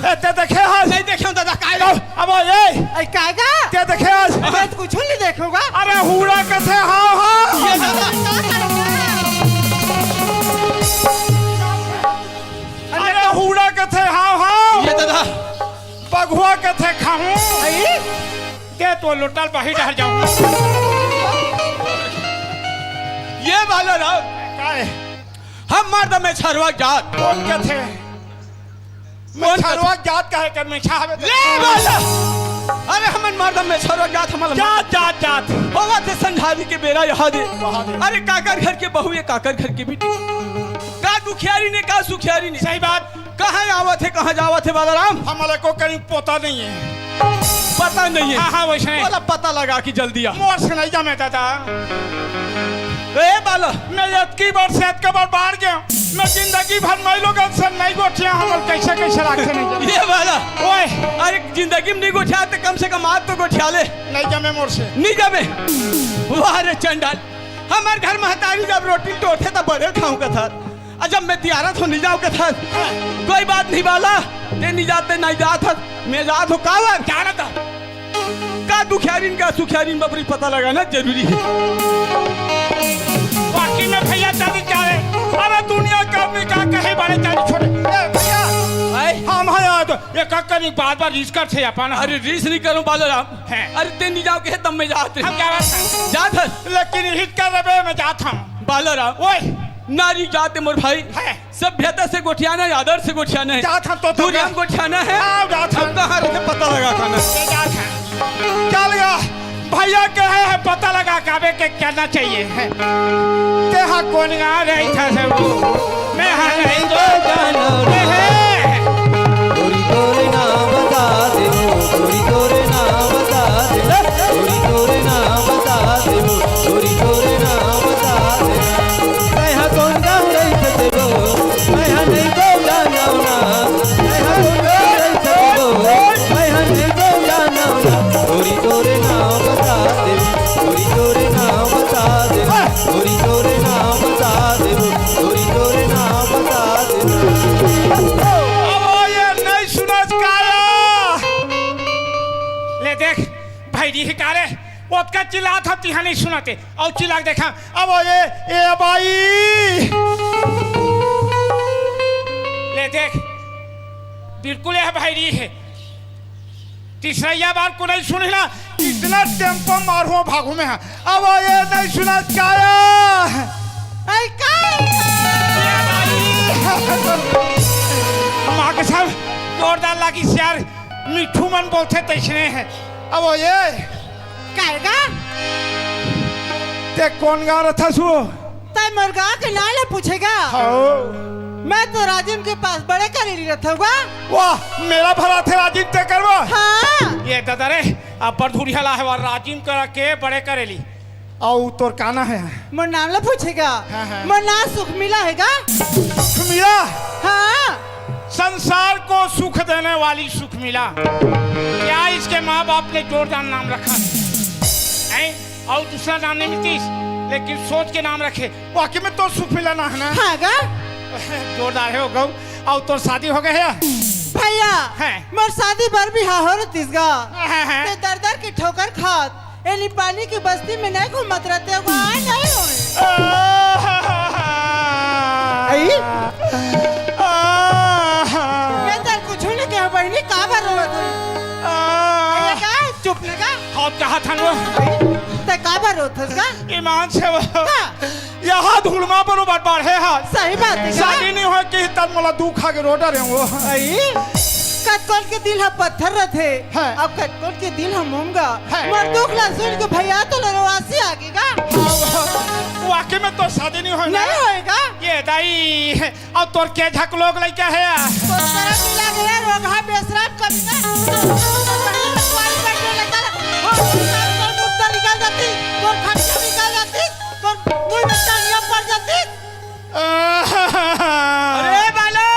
ए, ते देखे हस? नहीं देखे हूँ दादा, काय तो, रे? अब ओ, ए। ए, काय का? ते देखे हस? मैं तो कुछ नहीं देखूंगा। अरे हुड़ा कथे, हाँ, हाँ। ये दादा। अरे हुड़ा कथे, हाँ, हाँ। ये दादा। बघुआ कथे, खाहूँ। आई? ते तो लोटल बही डहर जाऊँ। ये बाला राम। काय? हम मर्द मेछरवा जात। कोन कथे? कौन मेछरवा जात कहे के मेछा हवे त? ले बाला! अरे हमन मर्द मेछरवा जात, हमन जात, जात, जात। होवत हे संझारी के बेरा यहाँ दे। वहाँ दे। अरे काकर घर के बहू, ये काकर घर के बेटी। का दुखियारी ने, का सुखियारी ने। सही बात। कहाँ आवत हे, कहाँ जावत हे बाला राम? हमला को कहीं पता नहीं है। पता नहीं है। हाँ, हाँ, वैसने। बोला पता लगा के जल्दी आ। मोर से नहीं जामे दादा। ए बाला। मैं अतकी बार से अतका बार बाहर गया। मैं जिंदगी भर मैं लोगन से नहीं गोठिया, हमला कैसे, कैसे राखे नहीं जामे। ये बाला। ओए। अरे जिंदगी में नहीं गोठिया तो कम से कम आज तो गोठिया ले। नहीं जामे मोर से। नहीं जामे। वाह रे चंडाल। हमार घर महतारी जब रोटी टोरथे तब बड़े खाऊं कथा। अ जब मैं तियारत हो नहीं जाऊं कथा। कोई बात नहीं बाला। ते नहीं जाते नहीं जात हस। मैं जात हो कावर। जानत हो। का दुखियारिन का सुखियारिन बबरी पता लगाना जरूरी है। वाकई में भैया जानी चाहे। अरे दुनिया का आदमी का कहे बड़े जानी छोटे। ए भैया। आए? हम हैं यार। ये का करी बार बार रीस करथे अपन। अरे रीस नहीं करूं बाला राम। हैं। अरे ते नहीं जाओ के तब मैं जात हम क्या बात है? जात हस। लेकिन हित कर रहे मैं जात हूं। बाला राम। ओए। नारी जात मोर भाई। है। सभ्यता से गोठियाना है, आदर से गोठियाना है। जात हन तो, तो दुनिया क्या? में गोठियाना है। हाँ, जात हन। अब कहाँ रहे पता लगा खाना। ये जात हन। चल गया। भैया कहे है पता लगा काबे के करना चाहिए है। ते हा कोन गा रही था से वो। मैं हा नहीं तो जानो रे है। गोरी तोरे नाम बता दे, गोरी तोरे नाम बता दे, गोरी तोरे नाम बता दे, गोरी तोरे नाम बता दे। तैं हा कोन गाँव रहिथस वो? मैं हा नहीं को जानव ना। मैं हा कोन गाँव रहिथस वो? मैं हा नहीं को जानव ना। गोरी तोरे नाम बता दे, गोरी तोरे नाम बता दे, गोरी तोरे नाम बता दे, गोरी तोरे नाम बता दे। अब ये नहीं सुनत काया। ले देख, भैरी ही कारे, ओतका चिल्लात हव, तिहा नहीं सुनते। अउ चिल्ला के देखा, अब ये, ए बाई। ले देख, बिल्कुल ये भैरी है। तीसरैया बार को नहीं सुने ना, इतना टेम्पो मारू भागू मैं। अब ये नहीं सुनत काया। ऐ का? माँ के सब जोरदार लागी यार, मिठू मन बोलथे तैसने है। अब ये। काय गा? ते कोन गा रथस वो? त मोर गाँव के नाव ला पूछेगा? हाँ। मैं तो राजिम के पास बड़े करेली रथोगा। वाह, मेला भराथे राजिम ते करवा। हाँ। ये दादा रे, अब्बड़ धुरिहा ला हे वा राजिम करा के बड़े करेली। अउ तोर का नाम हे? मोर नाम ला पूछेगा? हाँ, हाँ। मोर नाम सुखमिला हे गा। सुखमिला? हाँ। संसार को सुख देने वाली सुखमिला। क्या इसके माँ बाप ने जोरदार नाम रखा है? हैं? अउ दूसरा नाम नहीं मिलतीस, लेकिन सोच के नाम रखे। वाकई में तो सुखमिला नाम हे ना? हाँ गा। जोरदार हे वो गऊ। अउ तोर शादी हो गे हे? भैया, हैं। मोर शादी बर बिहाव हो रतिस गा। हैं, हैं। ते दर दर के ठोकर खात एली पानी के बस्ती में नहीं घूमत रथे हो गा, नहीं होय। आई? मैं तेला कुछू नहीं कहे बहिनी, काबर रोवत हस? अरे का? चुप ना गा। अउ कहा था वो? ते काबर रोवत हस गा? ईमान से वो। हाँ। यहाँ धुलमा बरोबर बाढ़े हा। सही बात हे गा। शादी नहीं होय के तब मोला दुख आगे रो डरे वो। आई? कतकोन के दिल ह पत्थर रथे, हाँ। अब कतकोन के दिल ह मोम गा। हाँ। मोर दुख ला सुन के भैया तोला रोवासी आगे गा। वाकई में तो शादी नहीं होय ना? नहीं होय गा। ये दाई, अउ तोर के झक लोग लइका हे? तोर तरफ मिला गया रोगहा बेशरम कमीना। तोर बहिनी में कुआरी बैठे लेकर, हाँ, तोर मुंह से निकल जाती, तोर खर्चा निकल जाती, तोर मुंह में टंगिया पड़ जाती। अरे बालो,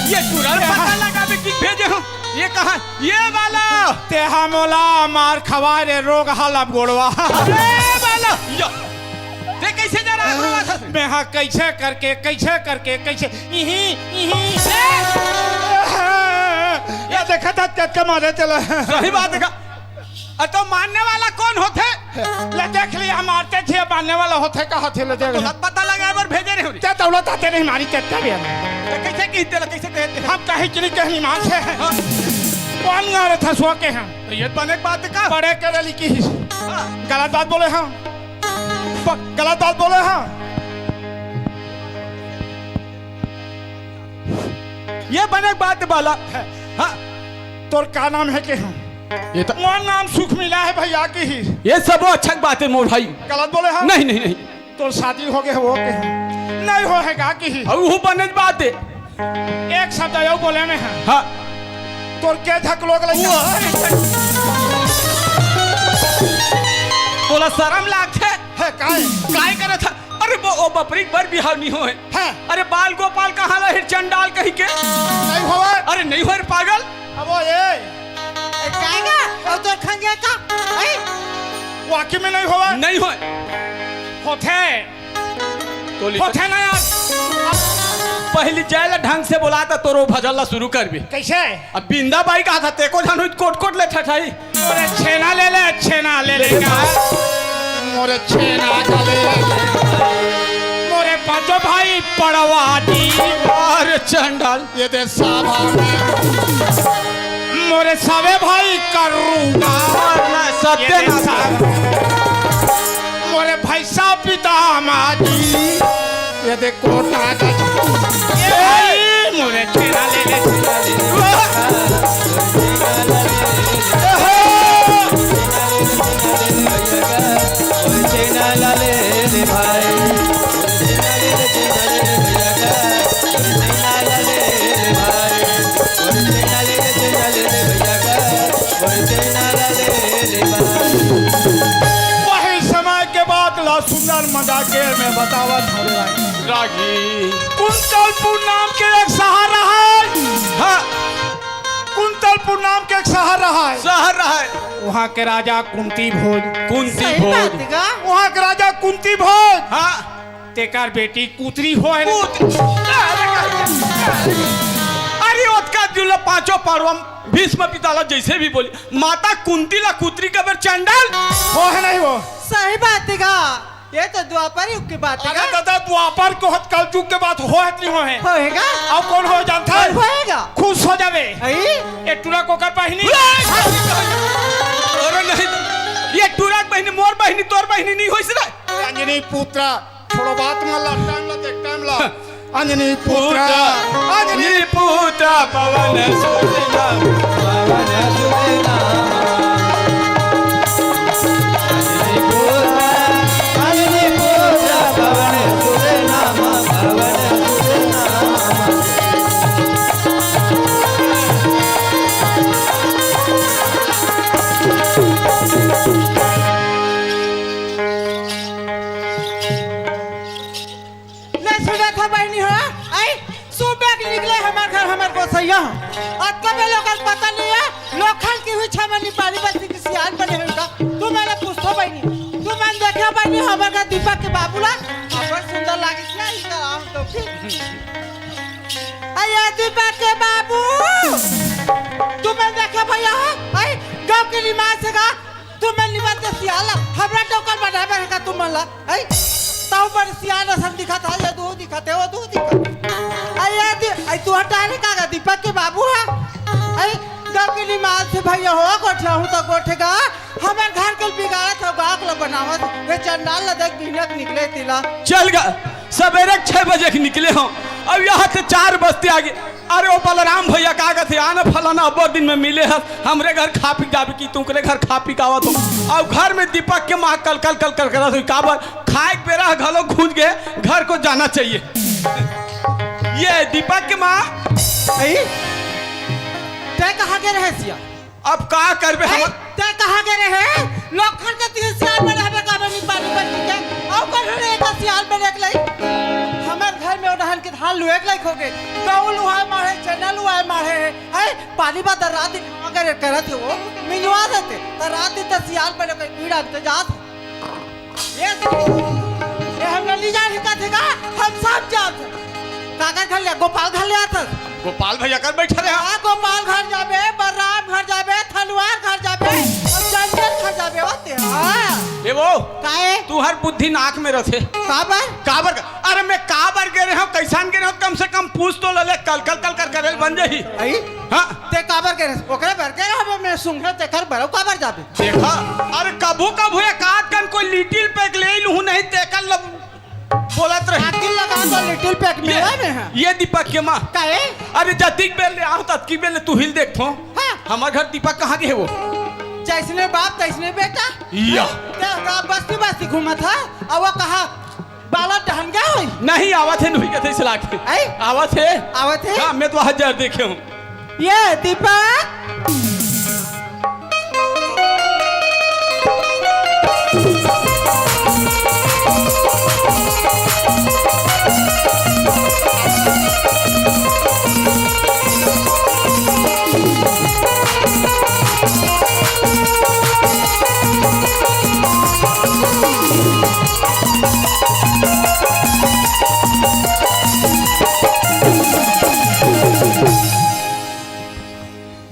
ये टूरा ल पता लगाबे कि भेजे हंव। ये कहाँ? ये बालो। तेहा मोला मार खवाय रे रोगहा ल अब गोड़वा। अरे बालो, यो। ते कइसे जाना हे? मैं हा कइसे करके, कइसे करके, कइसे, इही, इही। ये देखा था, कतका मारे तेला। सही बात हे का? अ, तो मारने वाला कोन होथे? ले देख लिया, मारते थे, मारने वाला होथे, कहा थे, ले देख। तो पता लगाय बर भेजे रहे हो रे। ते दौलत आते नहीं मारी, ते भी हम। तो कइसे कही तेला, कइसे कहे तेला? हम कहीं कि नहीं कहनी मान से। हाँ। कौन मारे था सो के हम? तो ये बने के बात का? बड़े करेली की। हाँ। गलत बात बोले हम। प-, गलत बात बोले हम। ये बने के बात बाला। हाँ। तोर का नाम हे के हम? ये तो मोर नाम सुखमिला हे भैया की ही। ये सबो अच्छा के बात हे मोर भाई। गलत बोले हम? नहीं, नहीं, नहीं। तोर शादी हो गे हे वो के हम? नहीं होय हे गा की ही। अउ वो बने के बात हे। एक शब्द अउ बोले में हे। हाँ। तोर के झक लोग लइका? तोला शरम लागथे? हे, काय? काय करत हे? अरे वो, वो बपरी बर बिहाव नहीं होय। हाँ। अरे बाल गोपाल कहाँ ला हे चंडाल कहीं के? नहीं होय। अरे नहीं होय रे पागल। अब वो ये। ए, काय गा? अउ तोर खंगे का? ए? वाकई में नहीं होय। नहीं होय। होथे। तो लिख- होथे ना यार। पहली जय ला ढंग से बोला था, तोरो भजन ला शुरू करबे। कइसे? अब बिंदा बाई कहा था, ते को जानू कोट कोट ले ठठाई। मोरे छेना ले ले, छेना ले ले का। मोरे छेना ले ले। मोरे पांचों भाई पड़वा दी। अरे चंडाल। ये दे सावा। मोरे सावे भाई करूँगा। सत्य ये दे ना सावा। मोरे भैंसा पिता माजी। ये दे कोटा गज। ए भाई, मोरे छेना ले ले, छेना ले ले। वही समय के बात ला सुंदर मजाके में बतावत हवे। रागी। कुंतलपुर नाम के एक शहर रहा है। हाँ। कुंतलपुर नाम के एक शहर रहा है। शहर रहा है। वहाँ के राजा कुंती भोज। कुंती सही भोज। बात है का? वहाँ के राजा कुंती भोज। हाँ। तेकर बेटी कुतरी होय। कुत-, अरे ओतका जुला पांचों पाड़वा भीष्म पिता ला जैसे भी बोली, माता कुंती ला कुतरी कबर चंडाल। होय नहीं वो। सही बात है का? ये तो द्वापर युग की बात है अरे का? दादा, द्वापर के होत कलजुग के बात होय नहीं होय। होय का? अब कौन होय जानता है? कौन होय का? खुश हो जावे। अई? ये टुरा कोकर बहिनी। अरे नहीं, ये टुरा बहिनी, मोर बहिनी, तोर बहिनी नहीं होइस रे। अंजनी पुत्र, थोड़ा बात में ला, टाइम ला, देख, टाइम ला। अंजनी पुत्र, पुत्र, अंजनी पुत्र पवन सुत नाम, पवन सुत नाम। अंजनी पुत्र, अंजनी पुत्र पवन यह, अतका बेर लोगन पता नहीं है, लोखन की हुई छमनी पानी बस्ती की सियान बने हुई का। तू मैंने पूछतो बहिनी, तू मन देखे बहिनी, हमर का दीपक के बाबू ला, हमर सुंदर लागिस ना, इनका राम तो फिर। अरे दीपक के बाबू, तू मन देखे भैया, आई गाँव के निमास का, तू मन निमास के सियान ला, हमरा टोकर बनावे का तू मन ला। ऐ, तौ बड़ सियान असन दिखत हा, ये दू दिखत हे, वो दू दिखत हे। ऐ, ये दि-, ऐ, तू हटा रे काका, दीपक के बाबू हा। ऐ, गगनी माल से भैया हो, गोठिया हूँ तो गोठे गा। हमर घर के बिगाड़त हो, गाँव के बनावत। ये चंडाल ला देख, बिहनक निकले तिला। चल गा, सबेरे छह बजे के निकले हो, अब यहाँ से चार बजते आगे। अरे ओ बलराम भैया का कहते, आना फलाना अब्बड़ दिन में मिले हस, हमरे घर खा पी जाबे कि तुमरे घर खा पी के आवत हो। अउ घर में दीपक के माँ कल कल कल कल करत होई, काबर खाए के बेरा घलो घुंच गे, घर को जाना चाहिए। ये दीपक के माँ, आई, तै कहाँ गे रहे सिया? अब का करबे ऐ, हम? तै कहाँ गे रहे? लोग खन के तीन सियाल में रहबे, काबर नहीं पानी बन के? अउ कर रहे एक सियाल में एक लाई। हमर घर में ओढ़न के धान लुएक लाइक हो गए। गऊ लुआए मारे, चना लुआए मारे। ऐ, पानी बा त रात दिन हवा करे करत हे वो, मिलवा देते। त रात दिन त सियाल बने कोई पीड़ा में त जात हे। ये, ये हम नली जान ही कथे का, हम सब जात हे। काकर घर ले, गोपाल घर ले आत हे। गोपाल भैया कर बैठे रहे। हाँ, गोपाल घर जाबे, बलराम घर जाबे, थलवार घर जाबे, अउ चंचल घर जाबे, होते। हाँ। ए वो, काहे? तुहर बुद्धि नाक में रथे। काबर? काबर का? अरे मैं काबर गे रहे हूँ, कैसान गे रहे हूँ, कम से कम पूछ तो ले ले, कल कल कल कर करे बन जाही। आई? हाँ। ते काबर गे रहे? ओकरे बर गे रहे, मैं सुंघे तेकर बर, काबर जाबे? देखा, अरे कभू कभू एक आध कन कोई लिटिल पैक ले लूँ नहीं, तेकर लब बोलत रही। आखिर लगा तो लिटिल पैक में ये, है में है। ये दीपक के माँ। काहे? अरे जतिक बेर ले आओ, ततकी बेर ले तू हिल देख थो। हाँ। हमार घर दीपक कहाँ गे हे वो? जैसने बाप तैसने बेटा। या। ते का बस्ती बस्ती घूमत है, अब वो कहा बालक डहन गया होई? नहीं, आवत हे, नुही कथे सलाह के। आई? आवत हे। आवत हे? हाँ, मैं तो वहाँ जर देखे हूँ। ये दीपक।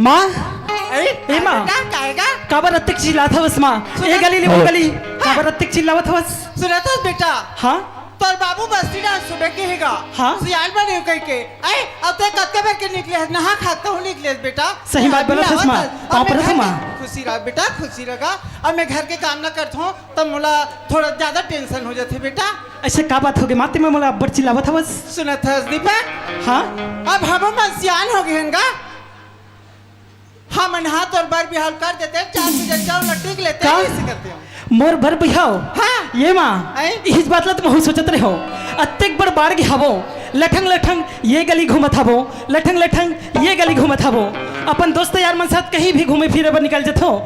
माँ, अरे, ए माँ। काहे गा, काहे गा? काबर अतेक चिल्लात हवस माँ? सुनत ए गली ले वो गली, हाँ। काबर अतेक चिल्लावत हवस? सुनत हस बेटा? हाँ? तोर बाबू बस्ती डाहर सुबह के हे गा। हाँ? सियाल बने हो कहिके। ऐ, अब ते कतके बेर के निकले हस, नहा खा के तहूँ निकले हस बेटा। सही बात बोलत हस माँ। पाँव परत हँव माँ। खुशी रह बेटा, खुशी रह गा। अब मैं घर के काम ना करत हँव, त मोला थोड़ा ज्यादा tension हो जाथे बेटा। अइसे का बात होगे माँ, ते मोला अब्बड़ चिल्लावत हवस? सुनत हस दीपक? हाँ? अब हमन सियान हो गे हन गा। हमन हा तोर बर बिहाव कर देते, चार बीघा चाउर ला टीक लेते, का? अइसे करते हम। मोर बर बिहाव? हाँ। ये माँ, ऐ? इस बात ला तो महूँ सोचत रहे हँव। अतेक बड़ बाढ़ गे हवो, लठंग लठंग ये गली घूमत हवो, लठंग लठंग ये गली घूमत हवो। अपन दोस्त यार मन साथ कहीं भी घूमे फिरे बर निकल जथो,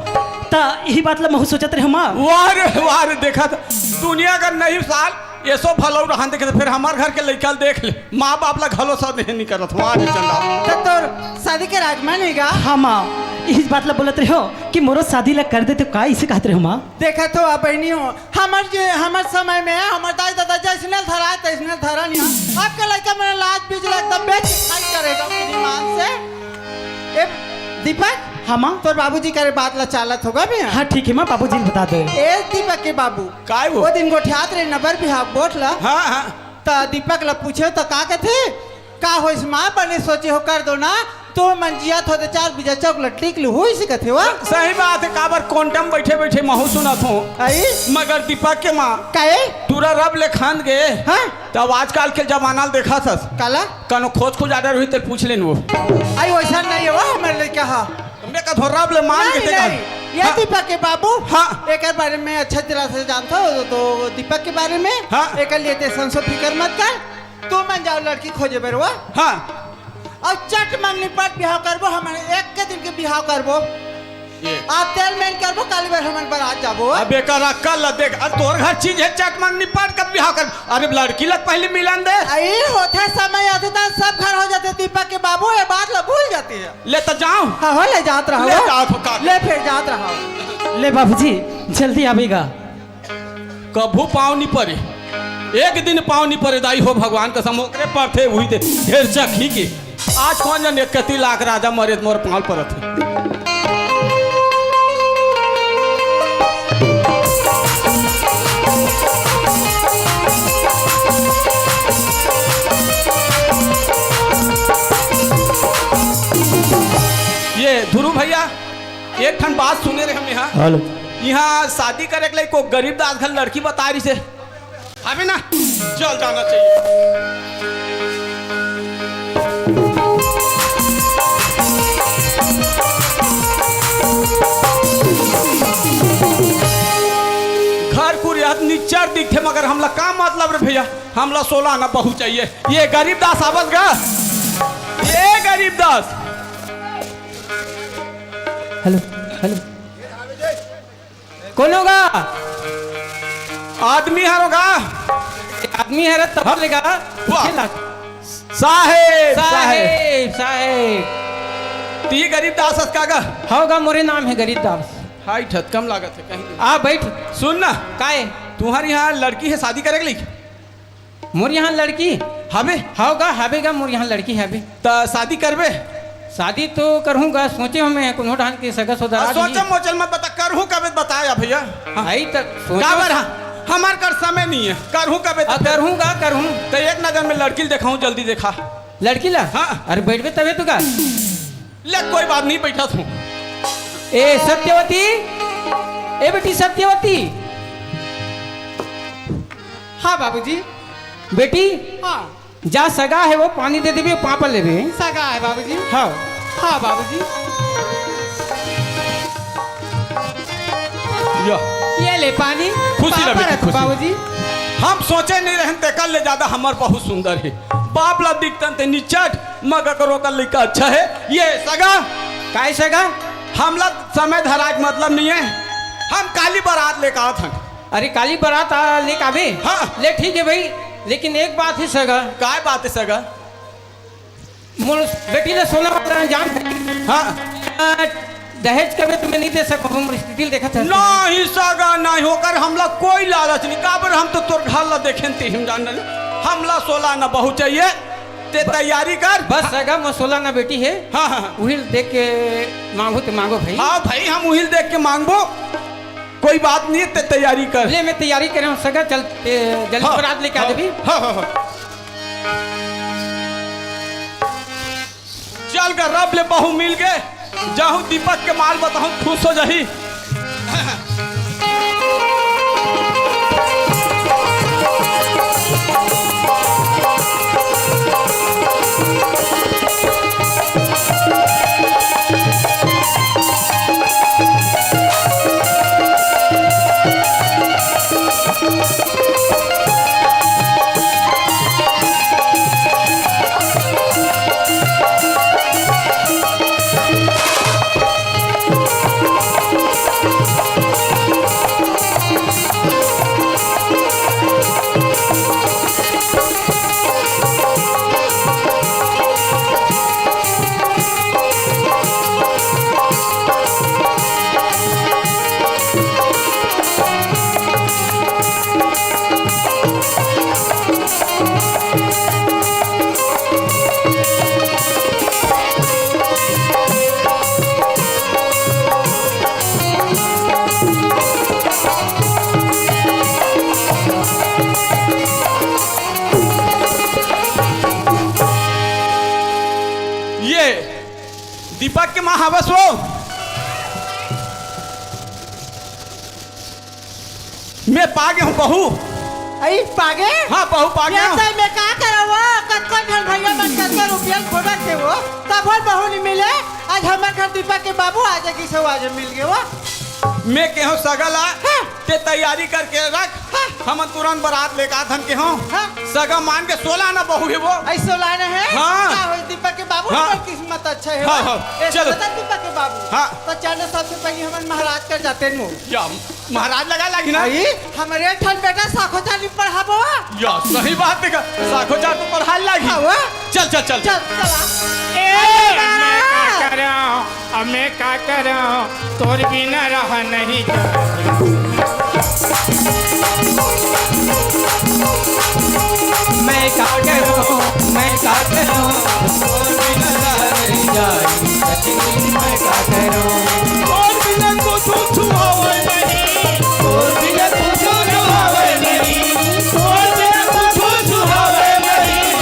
त इही बात ला महूँ सोचत रहे हँव माँ। वाह रे, वाह रे, देखा त दुनिया का नहीं साल, एसो भलो रहन देखे, त फेर हमर घर के लइका ल देख ले, माँ बाप ला घलो सह नहीं करत, वाह रे चंदा। त तोर शादी के राजमान हे गा? हाँ माँ, इही बात ला बोलत रहे हँव कि मोरो शादी ला कर दे त का, इसे कहत रहे हँव माँ। देखत हव बहिनी हो, हमर जे, हमर समय में हमर दाई ददा जइसने धरा तइसने धरा नहीं। अब के लइका मन लाज बीज ला एकदम बेच खाई करेगा श्रीमान से। ए दीपक, हाँ माँ। तोर बाबूजी करे बात ला चालत होगा भी। हाँ ठीक हे माँ, बाबूजी ल बता दे। ए दीपक के बाबू, काय वो? वो दिन गोठियात रहे नबर बिहाव गोठ ला। हाँ, हाँ। त दीपक ला पूछे त का कथे? का होइस माँ, बने सोचे हो कर दो ना, तो मन जिया थो दे चार बीघा चौक लट्टी के होइस कथे वा। सही बात हे, काबर कोंटम बैठे बैठे महूँ सुनत हँव। आई? मगर दीपक के माँ, काहे? टूरा रब ले खान गे। हाँ? तब आजकल के जमाना ल देखत हस। काला? कनो खोज खोज आडर होही तेल पूछ लेन वो। आई वइसन नहीं हे वो हमर लइका हा। हमरे का धोराब ले मान के नहीं, देखा। नहीं। ये हाँ। दीपक के बाबू। हाँ। एकर बारे में अच्छा तरह से जानत हव तो दीपक के बारे में। हाँ। एकर लिए tension फिकर मत कर। तू मन जाव लड़की खोजे बर वो। हाँ। अउ चट मन निपट बिहाव करबो, हमन एक के दिन के बिहाव करबो। ये। आज तेल में करबो, काली बर हमन बरात जाबो। अब एकर अक्कल ल देख, अब तोर घर चीज हे, चट मंगनी पाट कब बिहाव कर? अरे लड़की ल पहली मिलन दे। अई होथे समय आथे त सब घर हो जाथे दीपक के बाबू, ये बात ल भूल जाथे। ले त जाओ। हाँ, हो ले जात रहो। ले जात हो का? ले फिर जात रहो। ले बाबूजी, जल्दी आवेगा। कभू पाँव नी परे, एक दिन पाँव नी परे दाई हो, भगवान कसम ओकरे परथे उही दे ढेर चखी के। आज कौन जन एक कति लाख राजा मरे त मोर पाँव परत हे। ये ध्रुव भैया, एक ठन बात सुने रहे हम यहाँ। हेलो। यहाँ शादी करे के लइक को गरीब दास घर लड़की बता रही से। हमें ना चल जाना चाहिए। घर कुरिया निच्चर दिखथे, मगर हमला का मतलब रे भैया, हमला सोलह आना बहू चाहिए। ये गरीब दास आवत गा, ये गरीब दास। Hello, hello. कोन होगा? आदमी हर होगा। आदमी हर तब हाँ। लेगा। वाह। खेला। साहेब, साहेब, साहेब। साहेब। ती गरीब दास हस का गा? होगा, मोरे नाम हे गरीब दास। हाइट हत कम लागत हे कहीं। आ बैठ। सुन ना। काय? तुम्हारे यहाँ लड़की हे शादी करे के लइक? मोर यहाँ लड़की? हवे? हव गा, हवे गा, मोर यहाँ लड़की हवे। त शादी करबे? शादी तो करहूँ गा, सोचे हों मैं कोनो ढंग के सगा सोदरा आ, सोचल मोचल मत बता, करहूँ कबे त बता या भैया। हाँ। आई त सोचे काबर हो। हाँ? हमार कर समय नहीं है, करहूँ कबे त आ, करहूँ गा, करहूँ। त एक नजर में लड़की ल देखाऊँ, जल्दी देखा। लड़की ला? हाँ। अरे बैठबे तबे तो गा। ले कोई बात नहीं, बैठा तू। ए सत्यवती, ए बेटी सत्यवती। हाँ बाबूजी। बेटी, हाँ। जा सगा हे वो पानी दे देबे, पापा लेबे। सगा हे बाबूजी। हाँ। हाँ बाबूजी। या। ये ले पानी। खुशी रह पापा बेटी, रख खुशी। बाबूजी। हम सोचे नहीं रहन ते कर ले ज्यादा हमर बहुत सुंदर हे। बाप ला दिखतन ते निचट, मगर करो कर लइका अच्छा हे। ये सगा। काय सगा? हमला समय धराज मतलब नहीं है। हम काली बारात लेके आवत हन। अरे काली बारात आ, लेके आबे? हाँ। ले ठीक है भाई, लेकिन एक बात है सगा। काय बात है सगा? मोर बेटी ला सोना वाला जान। हाँ। आ, दहेज कबे तुम्हें नहीं दे सकूँ, मोर स्थिति देखत है। नहीं सगा, नहीं होकर हमला कोई लालच नहीं, काबर हम तो तोर घर ला देखेन ते हम जान रहे। हमला सोलह आना बहू चाहिए, ते तैयारी कर। बस सगा, मोर सोलह आना बेटी है। हाँ, हाँ, हाँ। उही देख के मांगो ते मांगो भाई। हाँ भाई, हम उही देख के मांगबो। कोई बात नहीं, ते तैयारी कर। ले, मैं तैयारी करे हूँ सगा, चल, ए, जल्दी हाँ, बारात लेके आ हाँ, जाबी। हाँ, हाँ, हाँ। चल गा, रब ले बहू मिल गे, जाहूँ दीपक के माल बताहूँ, खुश हो जाही। ये दीपक के माँ हवस वो। मैं पागे हूँ बहू। अई पागे? हाँ, बहू पागे ये हूँ। तो मैं का करव वो? कतको झन भैया मन कतको रुपया खोदत हे वो, तब वो बहू नहीं मिले। आज हमर घर दीपक के बाबू आ जाएगी, सब आज मिल गए वो। मैं कहूँ सगा ला, हाँ। ते तैयारी करके रख। हाँ। हमन तुरंत बरात लेके आथन के हो। हाँ। सगा मान के सोलह आना बहू हे वो। अई सोलह आना हे? हाँ। का होई, दीपक के बाबू हाँ। के किस्मत अच्छा हे हाँ, वो। हाँ। ए, चलो। बता दीपक के बाबू। हाँ। त चल, सबसे पहले हमन महाराज कर जाथन। या, महाराज लगा लागी ना? अई, हमरे ठन बेटा साखोचार नी पढ़ाबो। या, सही बात हे का? साखोचार तो पढ़ाय लागी। हाँ, वो। चल, चल, चल। चल, चला। ए, मैं का करंव? अब मैं का करंव? तोर बिना रहा नहीं जा। मैं का करंव? मैं का करंव? तोर बिना रहा नहीं जाय। मैं का करंव? तोर बिना कुछु सुहावय नहीं। तोर बिना कुछु सुहावय नहीं। तोर बिना कुछु सुहावय नहीं।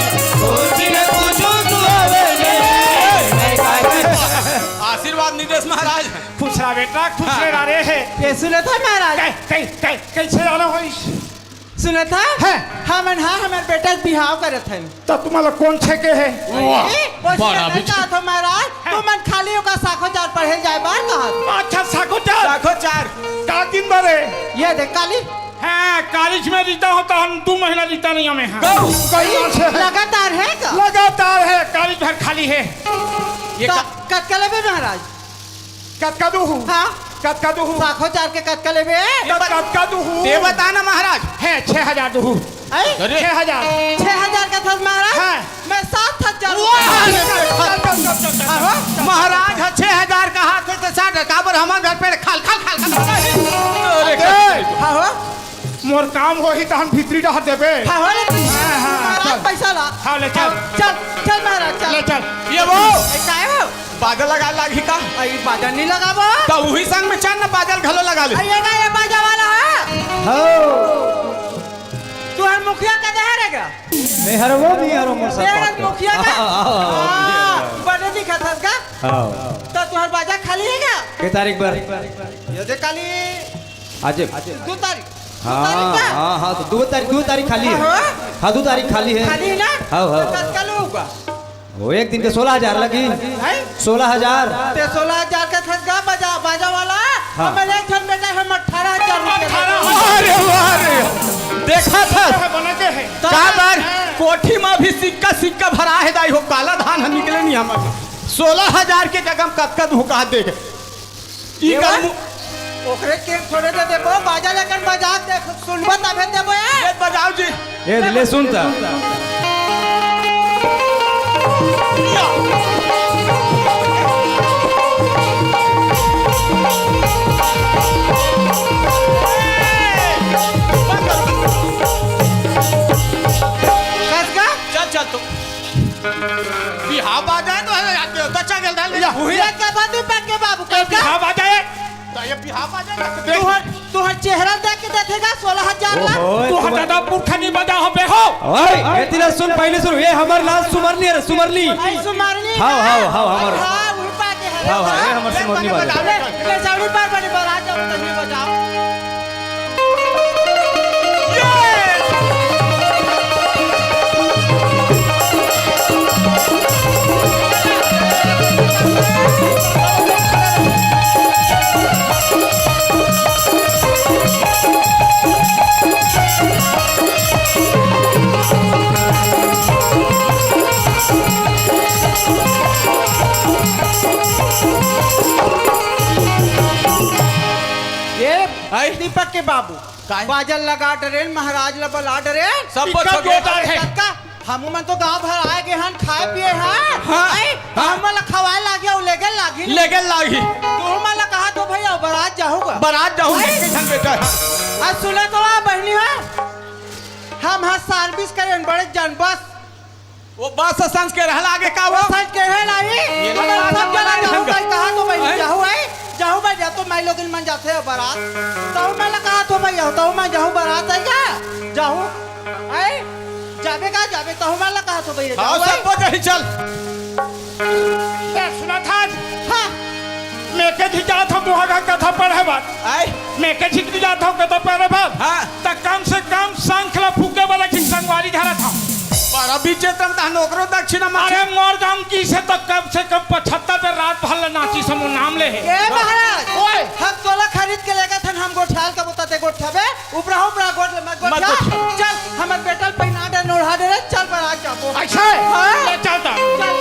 तोर बिना कुछु सुहावय नहीं। मैं का करंव? आशीर्वाद नितेश महाराज। खुश रहा बेटा, खुश हाँ। रहा रे हे। ये सुनत हस महाराज? कई, कई, कई, कइसे जाना होइस? सुनत हस? हैं। हमन हा हमर बेटा के बिहाव करत हन। त तुमन ला कोन छेके हे? वाह, ए, वो बड़ा सुनत हस बिच- का तो महाराज, हैं। तुमन खाली ओकर साखोचार पढ़े जाय बर कहत। अच्छा, साखोचार? साखोचार। का दिन बरे? ये देख काली। हाँ, कालीच में रहिथंव त हम दू महीना रहिथंव नहीं हमें, हाँ। गौ। गौ से। लगातार हे का? लगातार हे, कालीच भर खाली हे। ये त का- कतका लेबे महाराज? कतका दूहूं? हाँ। कतका दूहूं? साखोचार के कतका लेबे? ये बता- कतका दूहूं? ये बता ना महाराज। हे, छह हजार दूहूं। अई? अरे। छह हजार। छह हजार कहत हस महाराज? हाँ। मैं सात हजार वाह! रुपया। अरे, अरे, अरे, अरे, अरे, अरे। आहो। महाराज ह छह हजार कहत हे त साठ, काबर हमर घर पे खाल, खाल, खाल, खाल। अरे, अरे। आहो। मोर काम होही त हम भीतरी डहर देबे। हाँ, हो ले। हाँ, हाँ, महाराज चल। पैसा ला। हाँ, ले चल। हाँ, चल, चल महाराज, चल। ले चल। ये वो। ए, काय हो? बाजा लगा लागी का? अई, बाजा नहीं लगाबो। त उही संग में चल ना, बाजा घलो लगा ले। अई, ये का, ये बाजा वाला हे? हो। तुहर मुखिया का जहर हे का? नहीं हरो वो, नहीं हरो मोर साथ ये बात कर। मुखिया का? आओ, आओ, आओ, आओ, हाँ, आओ। बने दिखत हस का? आओ। त तुहर बाजा खाली हे का? के तारीख बर? ये दे काली। आज? दू तारीख। दू हाँ, तारीख का? हाँ, हाँ, त दू तारीख, दू तारीख खाली हे। हाँ, हाँ। हाँ, दू तारीख खाली हे। खाली हे ना? हाँ, हाँ। त कतका लूहूं? वो एक दिन के सोलह हजार लगी। हैं? सोलह हजार। ते सोलह हजार के खसगा बाजा, बाजा वाला, हाँ। हमर एक झन बेटा हे, हम अठारह हजार रुपया अठारह। अरे वाह रे। देखत हस? बने के हे। का बर? हाँ। कोठी म भी सिक्का, सिक्का भरा हे दाई हो, काला धान ह निकले नहीं हमर। सोलह हजार के जगह म कतका दूहूं कहा देख। ई ये कर बात मु- ओकरे के थोड़े दे देबो, बाजा लेकन बजा दे, सुनबो तभे देबो ए। ये बजाओ जी। ए, ले सुन त। या। खसगा? चल, चल तू। बिहाव बाजा हे तो हे, देवता चघेल डाल ले जा। हुई। ये का बात है, पैक के बाबू, ए, खसगा? बिहाव बाजा हे। त ये बिहाव बाजा हे, देख। तुहर, तुहर चेहरा देख के देखेगा, सोलह हजार ला। ओहो, तुहर तुहर दादा पुरखा नहीं बजा हो बे हो। ओए, ये तिला सुन, पहले सुन, ये हमर लाल सुमरली हे रे, सुमरली। आई सुमरली हाँ, ना? हाँ, हाँ, हमर। हाँ, वही पाके है। हाँ, हाँ, ये हमर सुमरली बाजा। ले, ले, जावड़ी पर बड़ी बारात जाओ, तभी बजाओ। ये आई? दीपक के बाबू, काय? बाजा लगा डरेन, महाराज ला बला डरेन। सब इतना कुछ हो गया। जोरदार है। कतका, हमू मन तो गांव भर आए गे हन, खाए पिए हन। हाँ। आई, हाँ। हमन ला खवाए लागे, अउ लेगे लागी। लेगे लागी। तुमन ला कहा तो भैया, बारात जाहूगा। बारात जाहूगा, आई। एक झन बेटा है। आज सुने तो आ बहनी हो, हम हा सर्विस करेन बड़े जन बस। वो बस संस के रहला आगे का वो? संस के रहला ही। ये तो लोग सब जना जाहू भाई, कहा तो भाई हैं? जाहू है, जाहू भाई, जा तो मैं लोग मन जाथे बारात। तो मैं ला कहा तो भाई, तो मैं जाहू बारात है क्या? जाहू। है? जाबे का जाबे, तो मैं ला कहा तो भाई हाँ, जाहू सब है। बजाही चल। ए, सुनत हस? हाँ। मैं के झिक जात हूँ, तुहर घर कथा पढ़े बर। आय? मैं के झिक जात हूँ, कथा पढ़े बर। हाँ। त कम से कम शंख ल फूके बर एक झिन संगवारी धरत हूँ। पर अभी चेतन त नोकरो दक्षिणा मांगे। अरे मोर गांव की से त कम से कम पचहत्तर बेर रात भर ल नाची समो नाम ले हे। ए महाराज, ओए। हम तोला खरीद के लेगत हन, हम गोठियाल का बोता ते गोठियाबे, उपरा उपरा गोठ ले मत मत अच्छा, पूछ। चल, हमर बेटा ल पहिना दे, नोढ़ा दे रे, चल, बरात जाबो। अच्छा है? हाँ। ले, चल, चल। चल।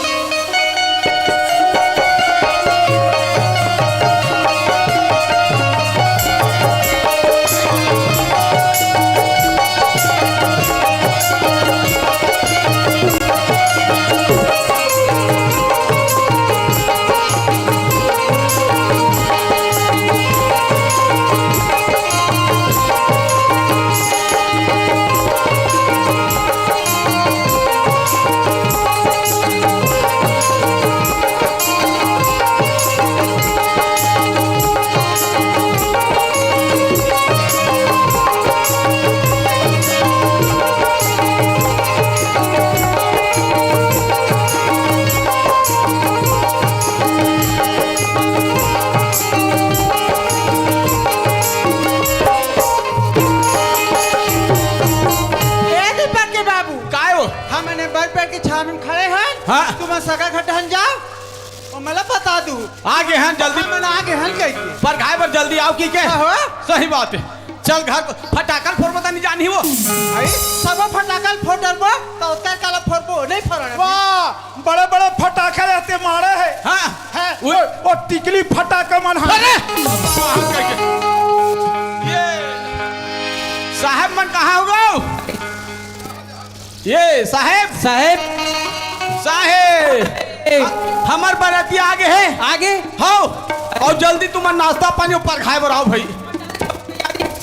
ए दीपक के बाबू, काय हो? हमन ए बड़ पेड़ के छाव में खड़े हन। हाँ। तुमन सगा घर डहन जाव, अउ मोला बता दू। आगे हन जल्दी। हमन आगे हन कहिके। परघाय बर जल्दी आव कहिके। हाँ हो। सही बात है। चल घर को फटाका ल फोरबो त नहीं जानी वो। भाई, सबो फटाका ल फोर डरबो, त ओकर काला फोरबो, नहीं फोरन। वाह, बड़े बड़े फटाका रहते मारे है। हाँ। है, वो, वो टिकली फटाका मन है। अरे! ये साहेब मन कहाँ हो गो? ये साहेब। साहेब। साहेब। ए। ह-, हमर बरतिया आगे है। आगे? हो। अउ जल्दी तुमन नाश्ता पानी ऊपर खाए बर आओ भाई।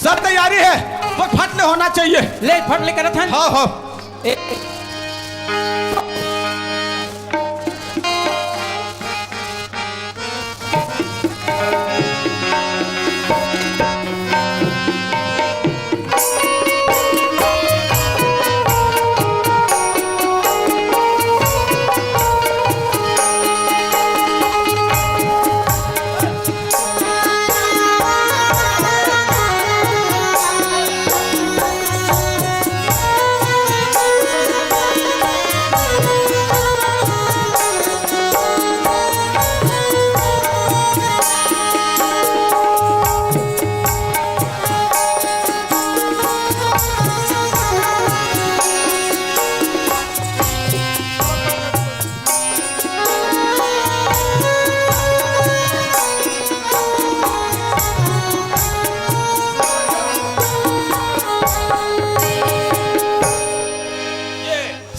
सब तैयारी है। वो फट ले होना चाहिए। ले, फट ले करत हन। हाँ, हाँ। ए-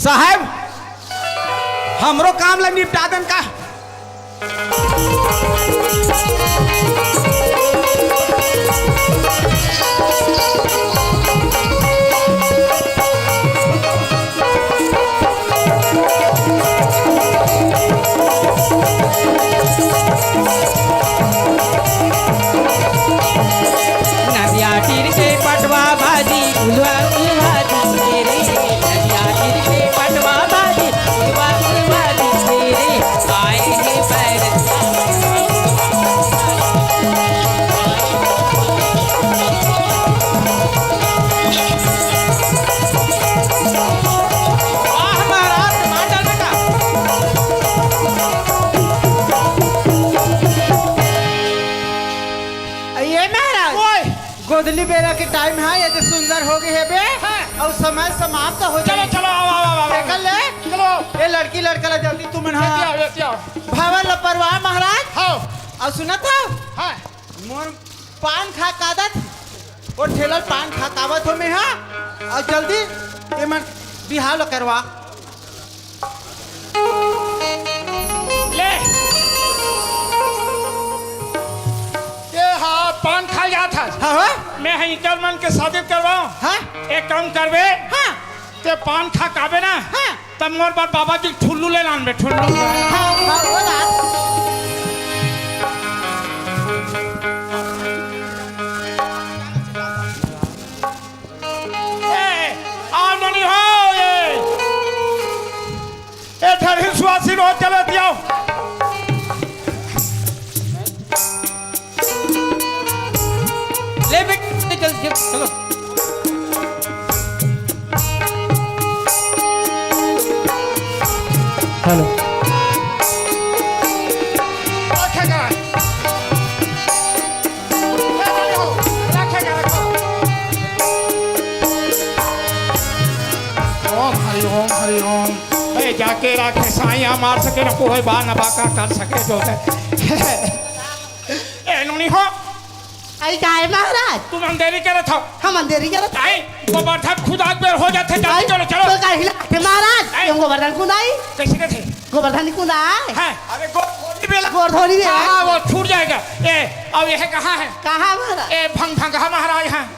साहेब, हमरो काम ला निपटा देन का? नदिया तीर के पटवा बाजी, उलवा उलवा दी रे। नदिया तीर के पटवा बाजी, उलवा उलवा दी रे। आए हे बैरक। वाह महाराज, मार डाल बेटा। ये महाराज, ओए। गोदली बेरा के टाइम है, ये जो सुंदर हो गए हे बे, हाँ। अउ समय समाप्त हो चलो, जाए। चलो, आओ, आओ, आओ, आओ। देख ले। चलो। ये लड़की लड़का ला जल्दी तुमन, हाँ। लेके आओ, लेके आओ। भावर ला परवाह महाराज। हाँ। अउ सुनत हो? हाँ। मोर पान खा कादत, वो ठेला पान खा कावत हो मैं, हाँ। अउ जल्दी ये मन बिहाव ला करवा। ले। ये हाँ, पान खा जात हस। हाँ, हाँ। मैं हाँ इकर मन के शादी करवाओ। हाँ। एक काम करबे। हाँ। ते पान खा काबे ना। हाँ। तब मोर बर बाबा जी ठुल्लू ले लान बे, ठुल्लू। हाँ, हाँ, वो बात। ए, आओ ननी हो, ए। ए, धरही सुवासिन हो, चलो, दियाओ। ले बेटा, चल, चल, चलो। हेलो। रखे करा। ए, रखे करा, रखो। ओम हरि ओम। ए, जाके राखे साईं, मार सके न कोई बा, न बाका कर सके जो है। ए, नोनी हो। आई काय महाराज? तुम अंधेरी करत हो। हम अंधेरी करत। आई, गोवर्धन खुदा के बेर हो जाथे, जल्दी आई, चलो, चलो। तो काहे ला के महाराज? आई। हम गोवर्धन खुदाई। कैसे कहते? गोवर्धन खुदाई। हाँ। अरे, गोवर्धनी बेला। गोवर्धनी बेला। हाँ, वो छूट जाएगा। ए, अब यह कहाँ है? कहाँ महाराज? ए, भंग भंगहा महाराज हैं।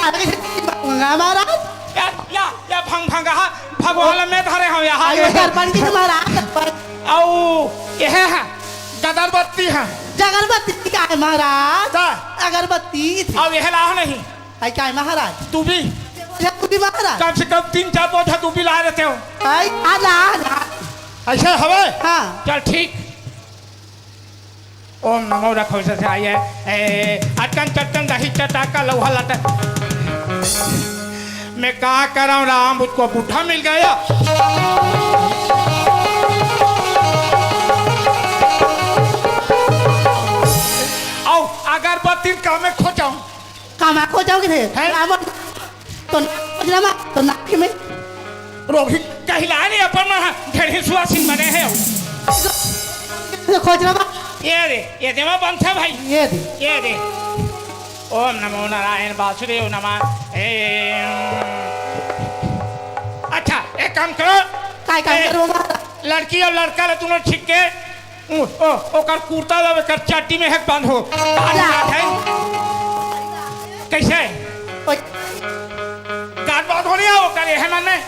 अरे, भंगहा महाराज? या, या, या भंग भंगहा, भगवान में धरे हो यहाँ। अरे, दर्पण की तो महाराज, दर्पण। अउ, यह है, गदरबत्ती है। जगरबत्ती का है महाराज? का? अगरबत्ती। अब यह लाओ नहीं। आई काय महाराज? तू भी? ये तू भी महाराज? कम से कम तीन चार बोझा तू भी लाए रहते हो। आई, आ ला, आ ला। ऐसा हवे? हाँ। चल ठीक। ओम नमो रखो से आइए। ए, अटकन चटकन दही चटाका लौहा लटक। मैं का कराऊं राम, मुझको बूढ़ा मिल गया। आओ, अगरबत्ती का मैं खोजाऊं। कामा खोजाओगे थे? हैं? रावण तो नाक खोजना मा, तो नाक में। रोगी कहिला नहीं अपन मन ढेढ़ी सुआ सिंह बने हैं। तो खोजना मा। ये दे, ये दे मैं बंद था भाई। ये दे। ये दे। ओम नमो नारायण वासुदेव नमः। ए, अच्छा, एक काम करो। काय काम ए, करो महाराज? लड़की और लड़का ले दोनों ठीक के ओ, ओ, ओकर कुर्ता ला ओकर चड्डी में हेक बांधो। बात जा। बात है। कैसे? ओए। गांठ बांधो नहीं आओ, ओकर ये है मन में।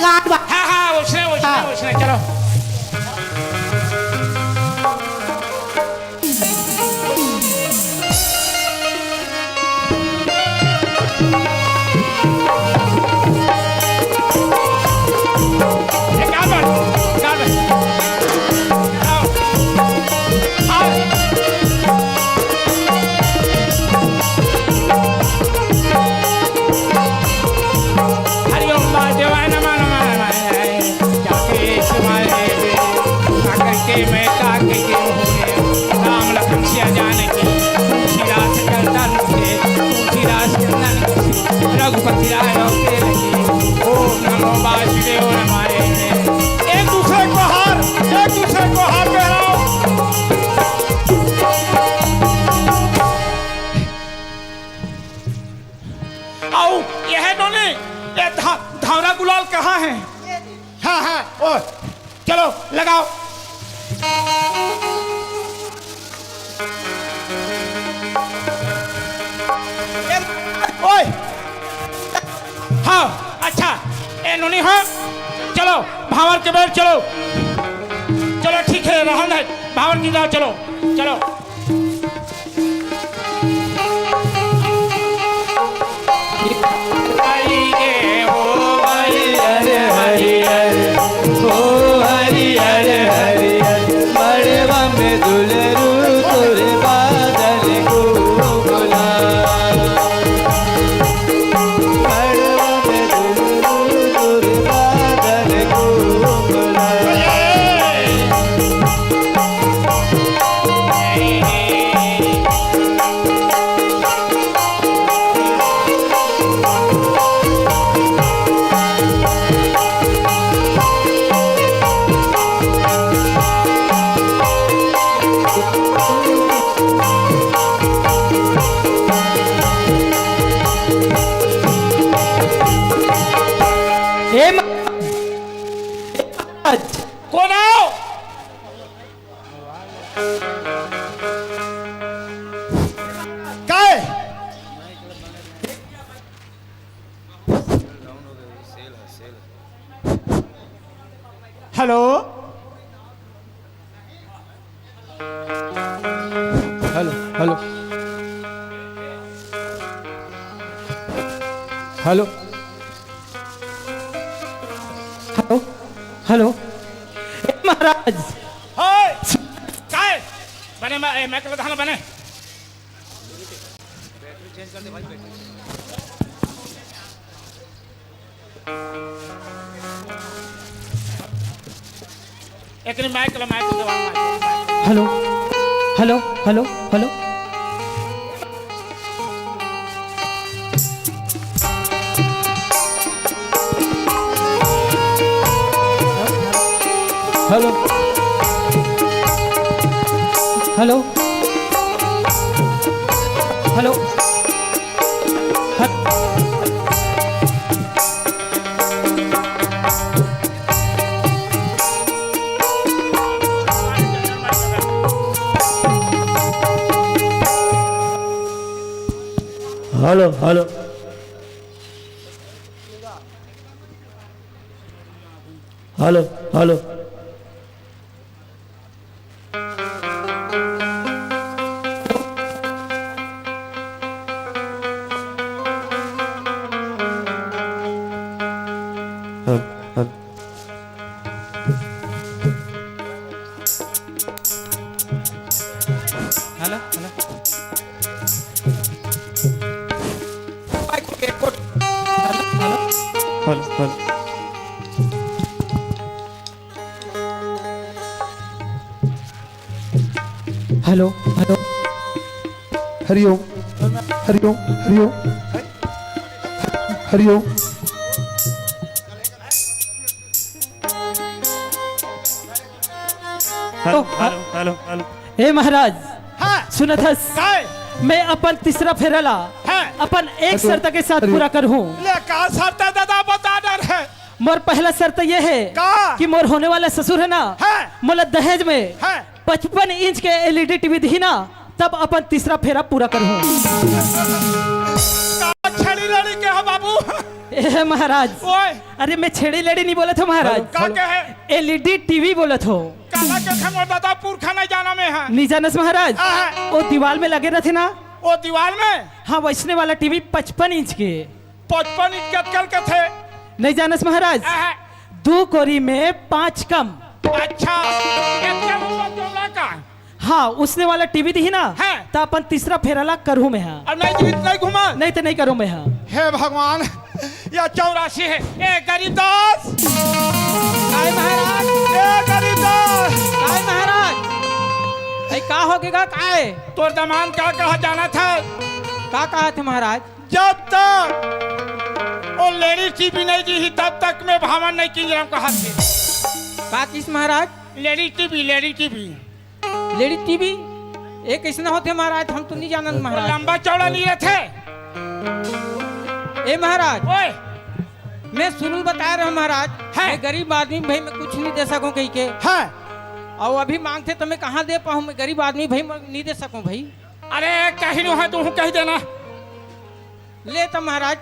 गांठ बा- हाँ, हाँ, उसने, उसने, हाँ। उसने, चलो। हरि ओम वासुदेवाय नमः, नमः, नमः। जाके शिवाय देवे, जाकर के मैं काके के होए। राम लखन सिया जान की, तुलसीदास चंदन के, तुलसीदास चंदन के, रघुपति राय के लगे। ओम नमो वासुदेव नमः। एक दूसरे को हार, एक दूसरे को हार पहनाओ। आओ, यह नोनी, ये धा-, धावरा गुलाल कहाँ है? हाँ, हाँ, ओ, चलो, लगाओ। ए, ओए। हाँ, अच्छा। ए, नोनी, हाँ। चलो, भांवर के बेर, चलो। चलो, ठीक है, रहन है। भांवर की जाओ, चलो। चलो। हरि हरि हरि हरि हरि, ओ हरि हरि हरि हरि, मड़वा में दुलरू तोरे बादल को बुला। मड़वा में दुलरू तोरे बादल को बुला। ए महाराज। कोन आओ? काय? Hello, hello, hello, hello. Hello, hello. ए महाराज। हाय। काय? बने मा-, ए, मैं कल धान बने। एक माइक ला, माइक ला, mike. Hello, hello, hello, hello. Hello, hello, hello. हट। Hello, hello. Hello, hello. Hello, hello. Hello, hello. Hello, hello. Hello, hello. हरिओम, हरिओम, हरिओम, हरिओम। Hello, hello, hello, hello. ए महाराज, हाँ। सुनत हस? काय? मैं अपन तीसरा फेरा ला हाँ। अपन एक शर्त के साथ पूरा करहूँ। ले, का शर्त हे दादा, बता डर हे। मोर पहला शर्त ये हे का? कि मोर होने वाला ससुर हे ना, हाँ। मोला दहेज में हाँ। पचपन इंच के एलईडी टीवी दिही ना, तब अपन तीसरा फेरा पूरा करहूँ। का छेड़ी लड़ी के हो बाबू? ए महाराज, ओए। अरे मैं छेड़ी लड़ी नहीं बोलत हों महाराज। का के हे? एलईडी टीवी बोलत हों। काला के थे मोर दादा पुरखा नहीं जाना मैं हा। नहीं जानस महाराज? हाँ। वो दीवाल में लगे रथे ना। वो दीवाल में? हाँ, वैसने वाला टीवी पचपन इंच के। पचपन इंच के कल के थे। नहीं जानस महाराज? हाँ। दू कोरी में पाँच कम। अच्छा, एक कम ऊपर जोड़ा का? हाँ, उसने वाला टीवी दिही ना, हाँ। त अपन तीसरा फेरा ला करहूँ मैं हा। अउ नहीं दिही त नहीं घुमा? नहीं त नहीं करहूँ मैं हा। हे भगवान, या चौरासी हे। ए गरीब दास। काय महाराज? ए गरीब दास। काय महाराज? ए, का होगे गा, काय? तोर दमांद का कहा जाना था? का कहा थे महाराज? जब तक वो लेडीज टीवी नहीं दिही, तब तक मैं भांवर नहीं किंजरँव कहा थे। का किस महाराज? Ladies TV, ladies TV. Ladies TV? ए कइसना होथे महाराज? हम तो नहीं जानन महाराज। लंबा चौड़ा नहीं रथे। ए महाराज, ओए। मैं शुरू बताए रहा महाराज, हैं। मैं गरीब आदमी भाई, मैं कुछ नहीं दे सकूं कहिके। हैं। अउ अभी मांगथे त मैं कहाँ दे पाहूं? मैं गरीब आदमी भाई, मैं नहीं दे सकूं भाई। अरे कहीं नो है, तू कहि देना। ले त महाराज।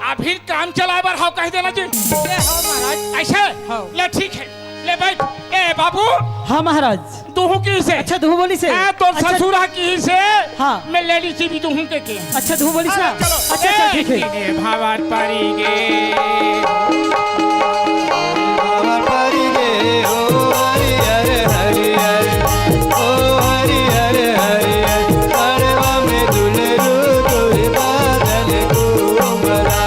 अभी काम चलाए बर हव कहि देना जी। ले हव महाराज। अइसे? हव। ले ठीक हे। ले बइठ। ए बाबू। हाँ महाराज। दुहूं किहिसे। अच्छा, दुहूं बोलिसे। हाँ, तोर अच्छा। ससुर हा किहिसे। हाँ। मैं लेडीज टीवी दुहूं कहिके। अच्छा, दुहूं बोलिस ना। हाँ, चलो। अच्छा, अच्छा, ए, ठीक हे। किने भांवर परि गे। भांवर परि गे, ओ हरि हरि हरि हरि। ओ हरि हरि हरि हरि। मड़वा में दुलरू तोर बादन कोमला।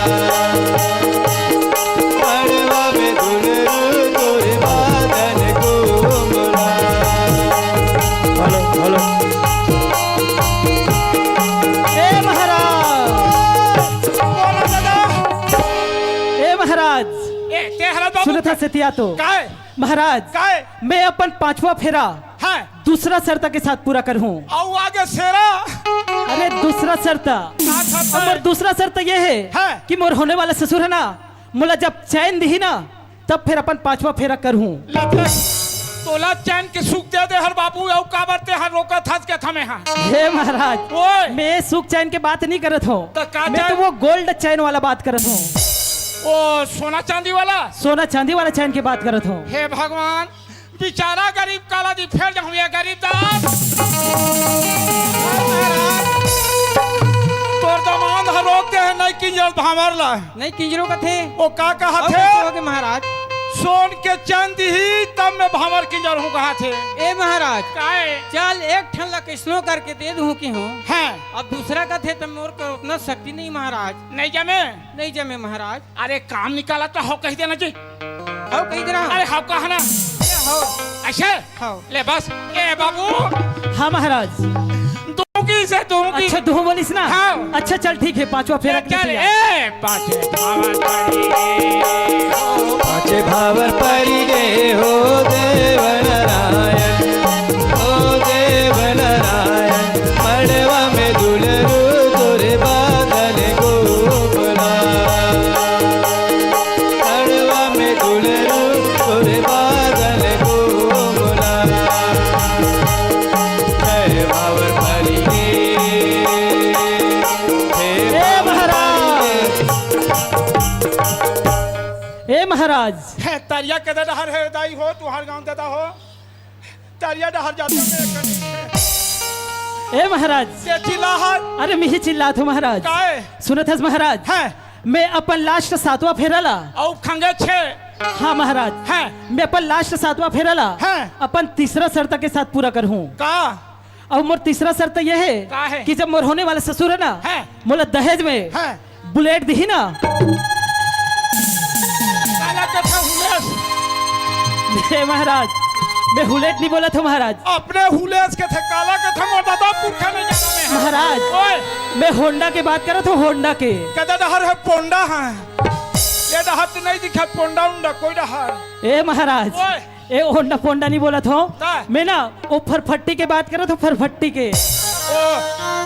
मड़वा में दुलरू तोर बादन कोमला। Hello, hello. ए महाराज। बोलो दादा। ए महाराज। ए, ते हला बाबू सुनत हस एतिया तो। काय? महाराज, काय? मैं अपन पांचवा फेरा हाँ। दूसरा शर्त के साथ पूरा करहूं। अउ आगे शेरा। अरे दूसरा शर्त। का शर्त हे? अउ मोर दूसरा शर्त ये हे हाँ। कि मोर होने वाला ससुर हे ना, मोला जब चैन दिही ना, तब फेर अपन पांचवा फेरा करहूं। ले देख, तोला चैन के सुख दे दे हर बाबू, अउ काबर ते हर रोकत हस के थमे हा। हे महाराज, ओए। मैं सुख चैन के बात नहीं करत हों। त का मैं चैन? तो वो गोल्ड चैन वाला बात करत हों। ओ सोना चांदी वाला? सोना चांदी वाला चैन के बात करत हों। हे भगवान, बिचारा गरीब काला जी फेर जहूं ये गरीब दास। तोर दमांद ह रोक दे हे, नहीं किंजरँव भांवर ला। नहीं किंजरँव कथे। ओ का कहा अउ थे? कइसे होगे महाराज? सोन के चैन दिही तब मैं भांवर किंजरँव कहा थे। ए महाराज। काय? चल एक ठन ला कइसनो करके दे दूं कि हूं। हाँ। अब दूसरा कथे त मोर कर उतना शक्ति नहीं महाराज। नहीं जमे? नहीं जमे महाराज। अरे काम निकाला त हव कहि देना जी। हव कहि देना। अरे हव कहा ना। ए हव। अइसे? हव। ले बस। ए बाबू। हाँ महाराज। दूं कि से दूंगी। अच्छा, दूं बोलिस ना? हाँ। अच्छा, चल ठीक है, पांचवा फेरा ले के चल, लिए तैयार। ए, पांचे भावर परी गे। पांचे भावर परी गे हो देव नारायण, हो देव नारायण, मड़वा में दुलरू तोरे बादल गोबला। मड़वा में दुलरू तोरे बादल गोबला। जय बाबर हरि के। हे ए महाराज। ए महाराज। हे तरिया के डहर हे दाई हो, तुहार गांव दादा हो। तरिया डहर जाता मैं कनी। ए महाराज। के चिल्ला हर? अरे मिही चिल्लात हो महाराज। काहे? सुनत हस महाराज? हैं। मैं अपन लास्ट सातवां फेरा ला। अउ खंगे छे। हाँ महाराज। हैं। मैं अपन लास्ट सातवां फेरा ला। हैं। अपन तीसरा शर्त के साथ पूरा करहूँ। का? अउ मोर तीसरा शर्त ये है का है? कि जब मोर होने वाला ससुर है ना, हैं। मोला दहेज में हैं। बुलेट दिही ना। काला कथा हुलेस। हे महाराज, मैं हुलेट नहीं बोलत हूँ महाराज। अपने हुलेस के थे, काला कथा मोर दादा पुरखा नहीं जाना मैं। महाराज, ओए। मैं होंडा के बात करत हूँ, होंडा के। कदा डहर है पोंडा है। ये डहर तो नहीं दिखा पोंडा उंडा कोई डहर। ए महाराज, ओए। ए होंडा पोंडा नहीं बोलत हूँ। का? मैं ना वो फरफट्टी के बात करत हूँ, फरफट्टी के। ओ,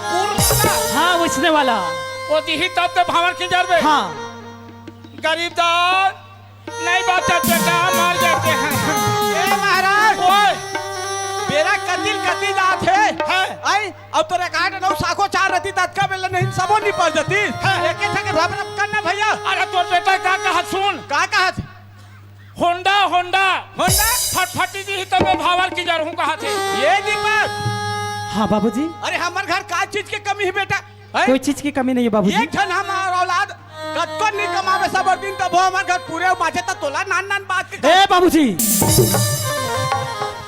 पूर्ण वाला? हाँ, उसने वाला। वो दिही तब तो भावर की जर बे। हाँ। गरीब दार, नहीं बात बेटा, मार जाते हैं। ए महाराज, ओए। बेरा कतिल कतिल आत है। हैं। आई, अब तो रिकॉर्ड नौ साखो चार रहती, ततका बेला नहीं सबो निपट जाती। हैं। एक एक ठके रब रब करना भैया। अरे तोर बेटा का कहा सुन। का कहत? Honda, Honda. होंडा? फटफटी दिही तब मैं भावर की जर हूँ कहा थे। ये दीपक। हाँ बाबूजी। अरे हमर घर का चीज के कमी है बेटा? हैं? कोई चीज की कमी नहीं है बाबूजी। एक ठन हमार औलाद कतको नहीं कमावे सबर दिन, तब वो हमार घर पूरे माचे त तोला नान नान बात के ए बाबूजी,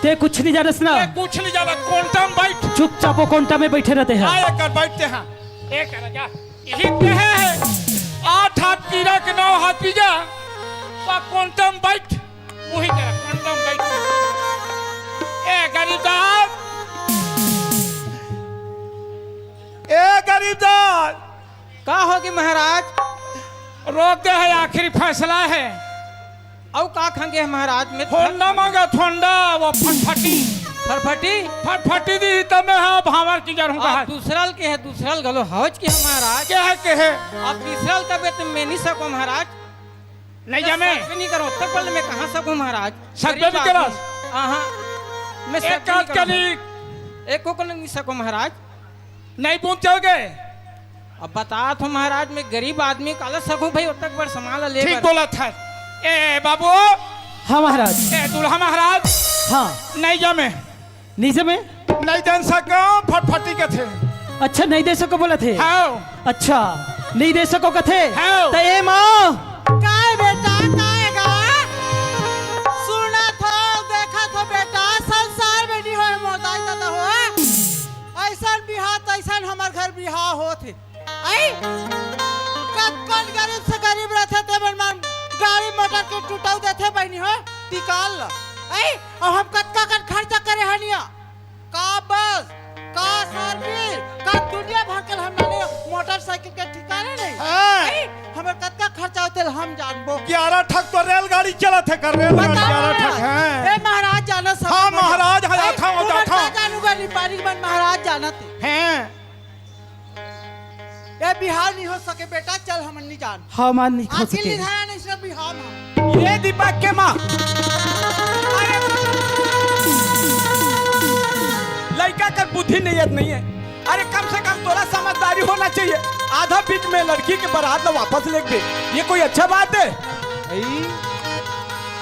ते कुछ नहीं जानस ना। ए, कुछ नहीं जाना, कोंटा में बैठ। चुपचाप वो कोंटा में बैठे रहते हैं। हाँ, एक कर बैठते हैं। एक कर जा। यही कहे है, आठ हाथ कीड़ा के नौ हाथ बीजा, तो कोंटा में बैठ। वही तरह कोंटा में बैठ। ए गरीबदार, ए गरीबदार। का होगे महाराज? रोक दे है, आखिरी फैसला है। अउ का खंगे है महाराज? मैं होंडा मांगा, होंडा, वो फटफटी। फटफटी? फटफटी दिही तब मैं हाँ भावर की जर हूँ आप कहा। दूसरा ल के है, दूसरा ल घलो हवच के है महाराज। के है, के है? आप तीसरा ल तबे तो मैं नहीं सको महाराज। नहीं जामे। मैं नहीं करो, तब बोले मैं कहाँ सको महाराज? सब गरीब भी करो। आदमी। हाँ, हाँ। मैं एक सब नहीं काज करो। करी। एको को नहीं सको महाराज। नहीं पहुंचोगे। अब बता तो महाराज, मैं गरीब आदमी, काला सकूं भाई, ओतक बड़ सामान ले ठीक बर। बोला था। ए बाबू। हाँ महाराज। ए दूल्हा महाराज। हाँ। नहीं जामे। नहीं जामे? नहीं दे सको, फटफटी के थे। अच्छा, नहीं दे सको बोला थे? हाँ। अच्छा, नहीं दे सको कथे? हाँ। त ए माँ। काय बेटा, काय गा? सुनत हो, देखत हो बेटा, संसार में नहीं होए मोर दाई दादा हो। ऐसन बिहाव, तैसन हमर घर बिहाव होत हे। आई? कतकोन गरीब से गरीब रथे, ते मन मन गाड़ी मोटर के टुटाऊ देथे बहिनी हो, टिकाल ल। आई? अउ हम कतका कन खर्चा करे हनिया। का बस, का सर्विस, का दुनिया भर के हम नाने मोटरसाइकिल के ठिकाने नहीं। हाँ। आई? हमर कतका खर्चा होथे, हम जानबो। ग्यारह ठक तो रेलगाड़ी चलत हे, कर रेलगाड़ी बताओ ग्यारह ना। ठक हे। ए महाराज जानत सब हाँ, बढ़िया। महाराज, हाँ, ए, जाथव, तू मन जाथव। का जानू गा, रिपारी मन महाराज जानत हे। हैं। ए बिहाव नहीं हो सके बेटा, चल हमन नहीं जान। हाँ, मान नहीं हो आखिर सके। नहीं धरा नहीं सब बिहाव में। ये दीपक के माँ। अरे लड़का कर बुद्धि नहीं है, नहीं है। अरे कम से कम तोला समझदारी होना चाहिए। आधा बीच में लड़की के बारात ला वापस लेग दे, ये कोई अच्छा बात है? आई,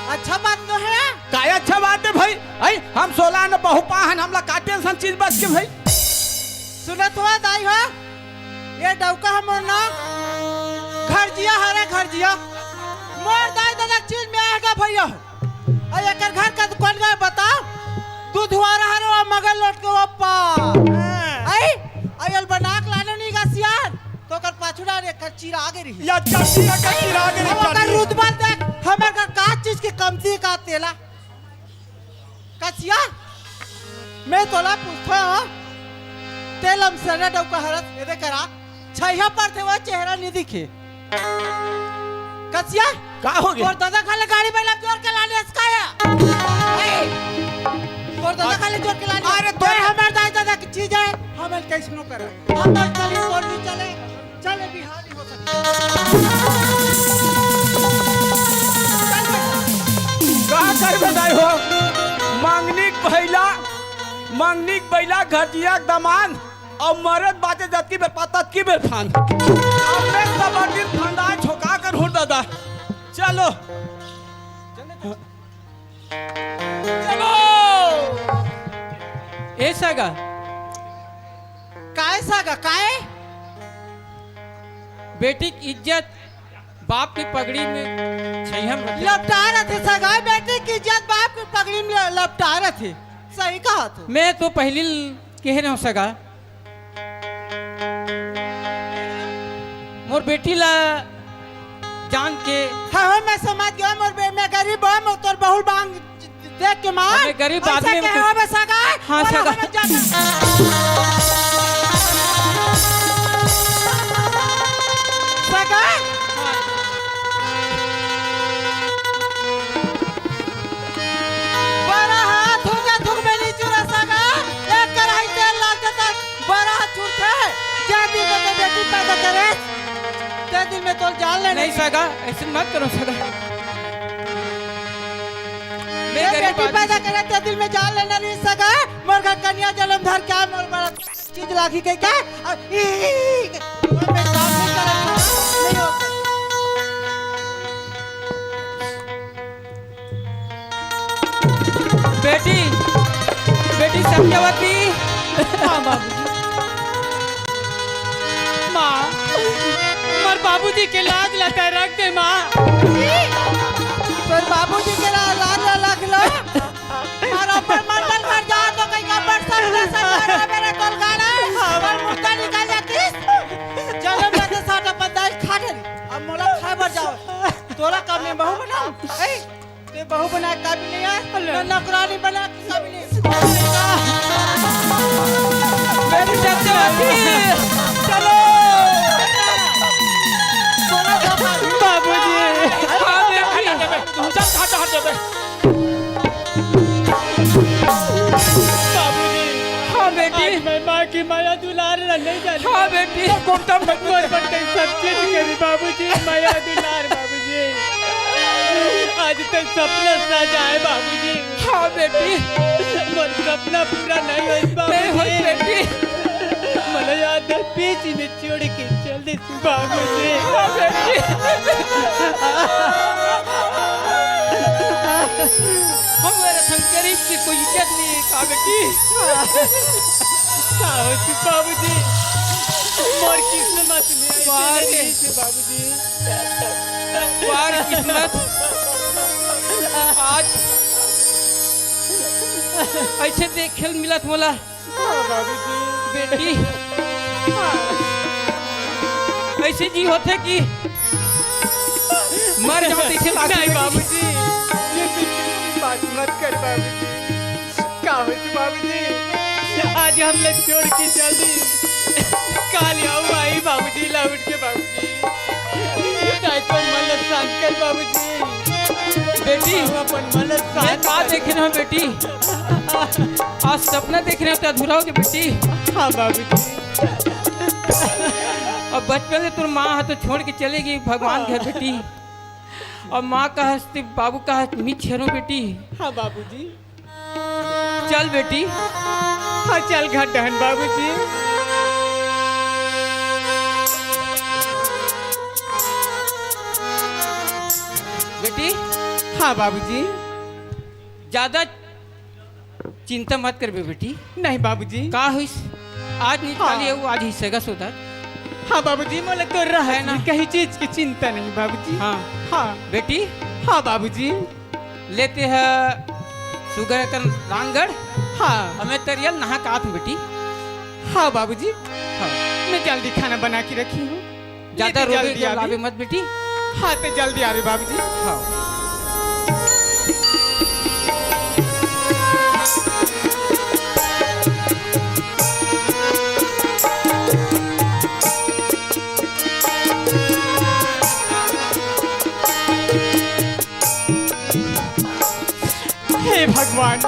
अच्छा बात तो है। काय अच्छा बात है भाई? आई, हम सोलह न बहु पाहन, हमला का टेंशन चीज बस के भाई? सुनत हुआ दाई हो, ये डौका हमर ना घर जिया हरे, घर जिया। मोर दाई दादा चीज में आएगा भैया। अउ एकर घर का कौन गए बताओ? दूधवारा हरे वो मगर लोट के वो पा। हाँ। आई, अउ एल बनाक लाने नहीं गा सियान, तो ओकर पाछू डाल एकर चिरा आगे रही। या चाची का चिरा आगे रही, अब ओकर चाची। रुतबा देख, हमर घर का चीज के कमती का तेला। कचिया, मैं तोला पूछथों, तेल हम सनट अउ कहरत एदे करा, छइहा परथे वो चेहरा नी दिखे। कसिया, का हो गे? तोर दादा खाले गाड़ी में लब जोर के लाने हस का या? ए, तोर दादा खाले जोर के लाने। अरे, तोर हमर दाई दादा के चीज हे, हमन कइसनो करन। हमर चली, तोर नी चले, चले बिहारी हो सके। का करबे दाई हो? मंगनी के भइला, मंगनी के बइला, घटिया के दमांद, अउ मरत बाचे जतकी बेर पात, ततकी बेर फांद। अब मैं कबड्डी फंदा झोंका कर हूँ दादा। चलो। चलो। ए सगा। काय सगा, काय? बेटी के इज्जत बाप के पगड़ी में छइहा म रथे। लपटा रथे सगा, बेटी के इज्जत बाप के पगड़ी में ल-, लपटा रथे। सही कहा तू। मैं तो पहिली ल-, कहे रहेंव सगा। मोर बेटी ला जान के। हाँ, हाँ, मैं समझ गेंव, मोर बे-, मैं गरीब हंव, मोर तोर बहुल बांग देख के मार। मैं गरीब अइसा आदमी हंव कहे तो। हवे सगा? हाँ, मोला सगा। हवे जादा। सगा? बड़ा हाथ हो गया, थुक में नी चुरा सगा। एक कढ़ाई तेल ला देता, बड़ा हाथ छूटथे। जे दिन में तो बेटी पैदा करे, ते दिन में तो जान ले नहीं नहीं। सगा, अइसे मत करो सगा। मैं मैं गरीब बेटी आदमी पैदा करे, ते दिन में जान लेना नहीं सगा। मोर घर कन्या जन्म धर के आए, मोर बड़ा चीज लागी कहि के, अउ ई, ई, ई, मैं काम नहीं करत हंव, नहीं होता। बेटी, बेटी सत्यवती। हाँ, बाबूजी। माँ, मोर बाबूजी के लाज ला तैं रख दे, माँ। तोर बाबूजी के ला-, लाज ला रख लो। अउ अपन मंडल घर जा तो कहीं का बरसा उरसा जा रहा मेरे तोल गाना। अउ मुर्दा निकल जातिस। जन्म लेते साठ अपन दाई खा डरी। अब मोला खाए बर जाओ। तोला कब मैं बहू बनाऊं? ए, ते बहू बना के काबिल नहीं है, ना नौकरानी बना के काबिल नहीं। मेरी सत्यवती, चलो। बाबूजी। हाँ, बेटी। चल, हट, हट, हट, हट। बाबूजी। हाँ, बेटी। आज मैं माँ की माया दुलार ला नहीं जानी। हाँ, बेटी। तो कोटा मत बोल, पर कहीं सब चीज करी बाबूजी, माया दुलार बाबूजी। आज तक सपना सजाए बाबूजी। हाँ, बेटी। मोर सपना पूरा नहीं होइस बाबूजी। नहीं होइस, बेटी। मोला याद है, बीच में छोड़ के चल दे बाबूजी। हाँ, बेटी। हमर संग गरीब के कोई इज्जत नहीं है का बेटी? का होइस बाबूजी? मोर किस्मत में ऐसे वाह रे। नहीं है बाबूजी। वाह रे किस्मत। आज अइसे देखे ल मिलत मोला। हाँ, बाबूजी। बेटी, हाँ। अइसे जी होथे कि मर जाओं तइसे लागथे नहीं, बेटी। बाबूजी, ये किसी की बात मत कर, बाबूजी। का होइस बाबूजी? आज हमला छोड़ के चल दी। काल आऊ आई, बाबूजी, लौट के, बाबूजी। ताई तो मन शांत कर, बाबूजी। बेटी, अपन मन शांत मैं का कर। देखे रहेंव बेटी? आज सपना देखे रहेंव त अधूरा हो गे बेटी। हाँ बाबूजी। अब बचपन से तोर माँ ह तो छोड़ के चले गे भगवान घर बेटी। अब माँ कहस ते बाबू कहस मी छेरो बेटी। हाँ बाबूजी। चल बेटी। हाँ चल घर डहन बाबूजी। बेटी। हाँ बाबूजी। ज्यादा चिंता मत करबे बेटी। नहीं बाबूजी। का होइस? आज नहीं हाँ। काली अउ आज ही सगा सोदर। हाँ बाबूजी, मोला तो रहत है ना? नहीं, कहीं चीज की चिंता नहीं बाबूजी। हाँ। हाँ। बेटी। हाँ बाबूजी। ले ते ह सुगर कन रांगड़। हाँ। अउ मैं तरिया ल नहा के आत हूँ बेटी। हाँ बाबूजी। हाँ। मैं जल्दी खाना बना के रखी हूँ। ज्यादा लेते रोबे जल्दी के आबी। लाबे मत बेटी। हाँ, ते जल्दी आबे बाबूजी। हाँ। भगवान,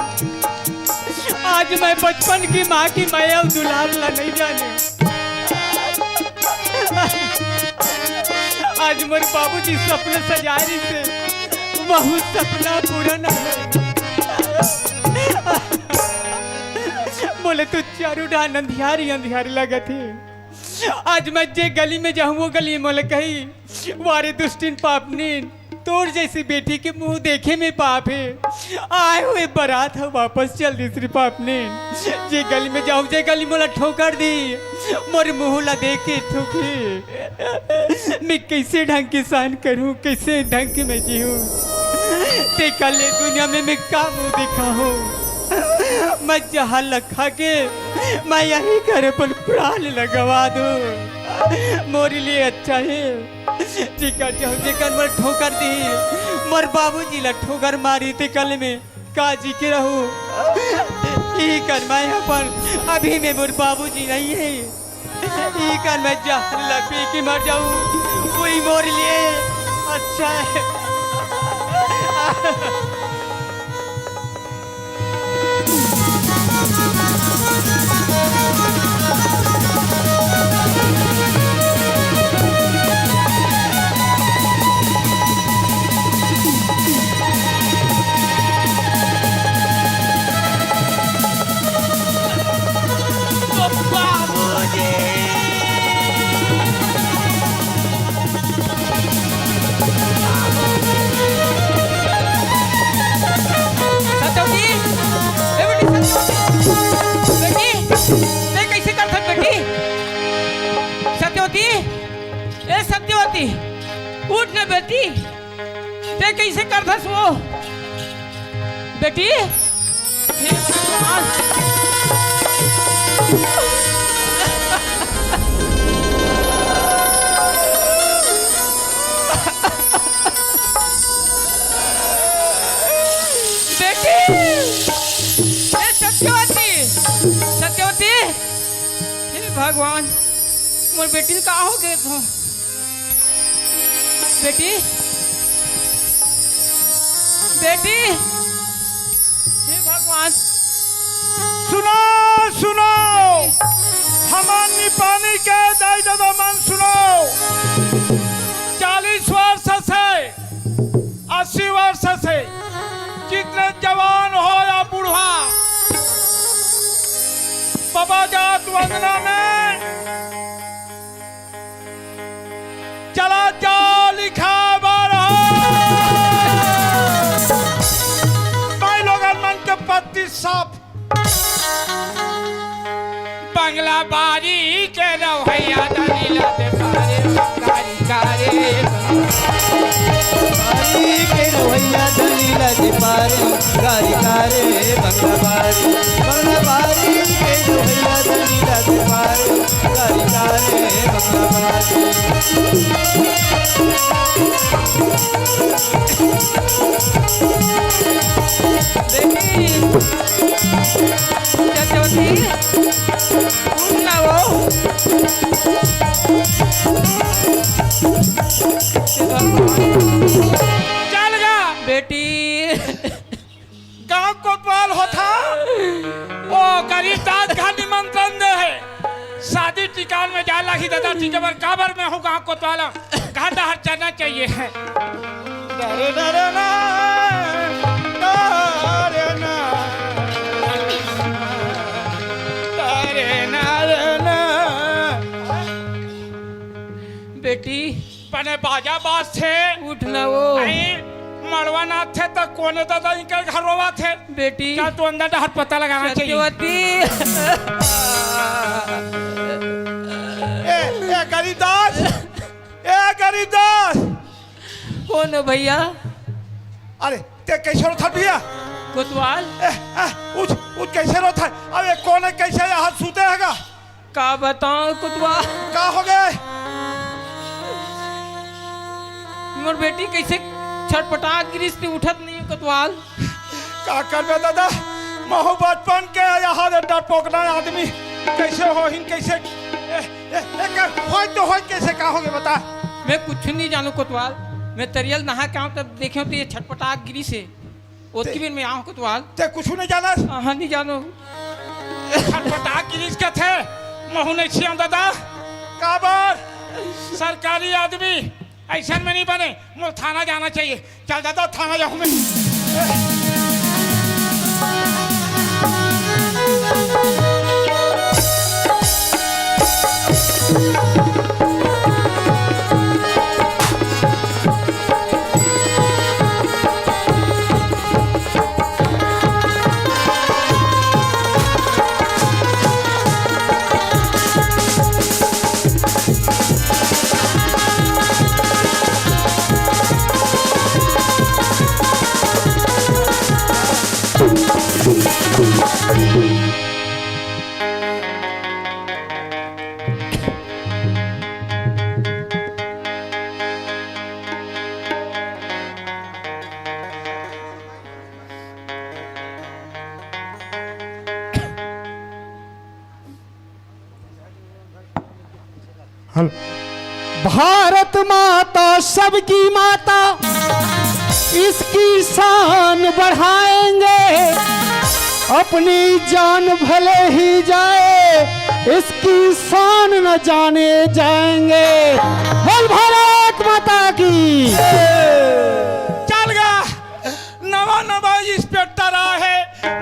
आज मैं बचपन की माँ की मया अउ दुलार ला नहीं जाने। आज मोर बाबूजी सपना सजाय रिहिसे, वहू सपना पूरा न होय। मोला तो चारों डहर अंधियार ही अंधियार लगत हे। आज मैं जे गली में जाहूं, वो गली मोला कही, "वारे दुष्टिन पापनिन, तोर जइसे बेटी के मुंह देखे में पाप हे। आय हुए बरात ह वापस चल दिस रे पापनिन।" जे गली में जाहूं, जे गली मोला ठोकर दिही, मोर मुंह ला देख के थूकही। मैं कइसे ढंग के सहन करहूं, कइसे ढंग के मैं जीहूं? तेकर ले दुनिया में मैं का मुंह दिखाहूं? मैं जहर ला खा के मैं यही घर अपन प्राण ला गवा दूं। मोर लिए अच्छा हे। जेकर जाहूं, जेकर मोर ठोकर दिही, मोर बाबूजी ला ठोकर मारही, तेकर ले मैं का जी के रहूं? इही कर मैं अपन, अभी में मोर बाबूजी नहीं हे। इही कर मैं जहर ला पी के मर जाहूं, वही मोर लिए अच्छा हे। सत्यवती, ए बेटी सत्यवती, बेटी, तैं कइसे करथस बेटी? सत्यवती, ए सत्यवती, उठ ना बेटी, तैं कइसे करथस वो? बेटी, हे भगवान। बेटी, हे सत्यवती, सत्यवती, हे भगवान, मोर बेटी का हो गे तो? बेटी, बेटी, हे भगवान। सुनो, सुनो, हमर निपानी के दाई ददा मन सुनो। चालीस वर्ष से, अस्सी वर्ष से, जितने जवान हो या बूढ़ा, बाबा जात वंदना में चला जाओ लिखा बार हो। भाई लोगन मन के पत्ती साफ। बंगला बारी के रवैया दलीला दे पारे, कारी कारे। बारी के रवैया दलीला दे पारे, कारी कारे। बंगला बारी, बंगला बारी के रवैया दलीला दे पारे। बेटी, सत्यवती, उठ ना वो। चल गा। बेटी। गांव कोतवाल होथा, ओ गरीब दास घर निमंत्रण दे हे। शादी टिकान में जाय लागी दादा, ठीक हे, बर काबर में हूं गांव कोतवाल, घर डहर चलना चाहिए। डरे डरे ना, डरे ना, डरे ना, डरे ना। बेटी, बने बाजा बाजथे। उठ ना वो। नहीं, मड़वा नाचथे त कोने दादा इनकर घर रोवाथे। बेटी। चल तो अंदर डहर पता लगाना चाहिए। सत्यवती। ए, ए, गरीबदास। ए, गरीबदास। कौन हो भैया? अरे, तैं कइसे रोथस भैया? कोतवाल। ए, ए, उठ, उठ, कइसे रोथस? अबे कोन हे, कइसे यहाँ सूते हे गा? का बतावं कोतवाल? का हो गे? मोर बेटी कइसे छटपटा गिरिस ते उठत नइ हे कोतवाल। का करबे दादा, महूं बचपन के यहाँ ले डरपोकना आदमी, कइसे होहिन, कइसे, ए, ए, ए, का, होय तो होय कइसे, का हो गे बता? मैं कुछ नइ जानंव कोतवाल, मैं तरिया ले नहा के आंव तब देखेंव त ये छटपटा गिरिस हे। ओतकी बेर में आहूं कोतवाल। ते कुछु नहीं जानस? हाँ, नहीं जानो। खटपटा गिरिस कथे, महूं नहीं छियां दादा। काबर? सरकारी आदमी अइसन में नहीं बने, मोला थाना जाना चाहिए। चल दादा, थाना जाहूं मैं। हेलो। भारत माता सबकी माता, इसकी शान बढ़ाएंगे। अपनी जान भले ही जाए, इसकी शान न जाने जाएंगे। बोल भारत माता की। चल गा, नवा नवा इंस्पेक्टर आए हे,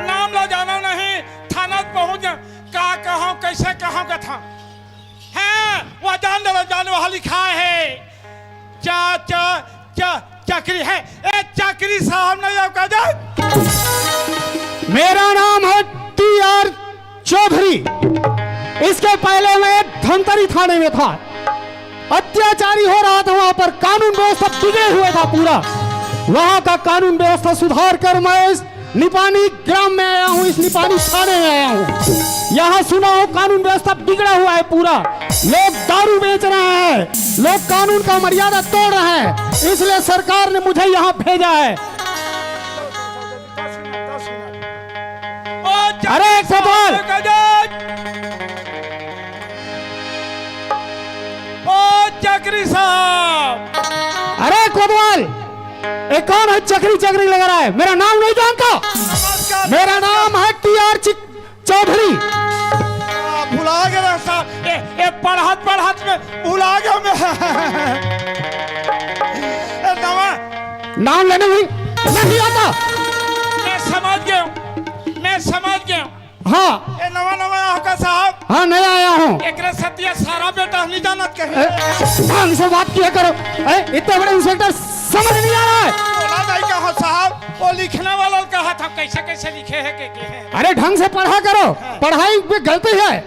नाम ला जानो नहीं, थाना पहुंच जा, का कहूं, कैसे कहूं कथा। हैं, वो जान ले, वो जान, वहाँ लिखा है, चा, चा, चा, चक्री है। ए, चक्री साहब नहीं, आपका जान। मेरा नाम है टी आर चौधरी। इसके पहले मैं धमतरी थाने में था, अत्याचारी हो रहा था वहां पर, कानून व्यवस्था बिगड़े हुए था पूरा। वहां का कानून व्यवस्था सुधार कर मैं इस निपानी ग्राम में आया हूँ, इस निपानी थाने में आया हूँ। यहाँ सुना हूँ कानून व्यवस्था बिगड़ा हुआ है पूरा, लोग दारू बेच रहे हैं, लोग कानून का मर्यादा तोड़ रहे हैं, इसलिए सरकार ने मुझे यहाँ भेजा है। अरे कोतवाल। ओ चक्री साहब। अरे कोतवाल, ये कौन है चक्री चक्री लगा रहा है? मेरा नाम नहीं जानता? नमस्कार। मेरा नाम है टी आर चिक-, चौधरी। आ, भुला गया साहब। ए, ए, पढ़त पढ़त में भुला गया मैं। ए, नवा। नाम लेने में नहीं आता। मैं समझ गया हूँ, मैं समझ गया हूँ। हाँ। ए, नवा नवा आया हो का साहब? हाँ, नया आया हूँ। एकरे सतिया सारा बेटा नहीं जानत कहीं। ए, ढंग से बात किया करो। ए, इतने बड़े इंस्पेक्टर समझ नहीं आ रहा है। बोला नहीं कहा साहब, वो लिखने वाला कहा था, कैसे कैसे लिखे है, के, के है। अरे, ढंग से पढ़ा करो, हाँ। पढ़ाई में गलती है।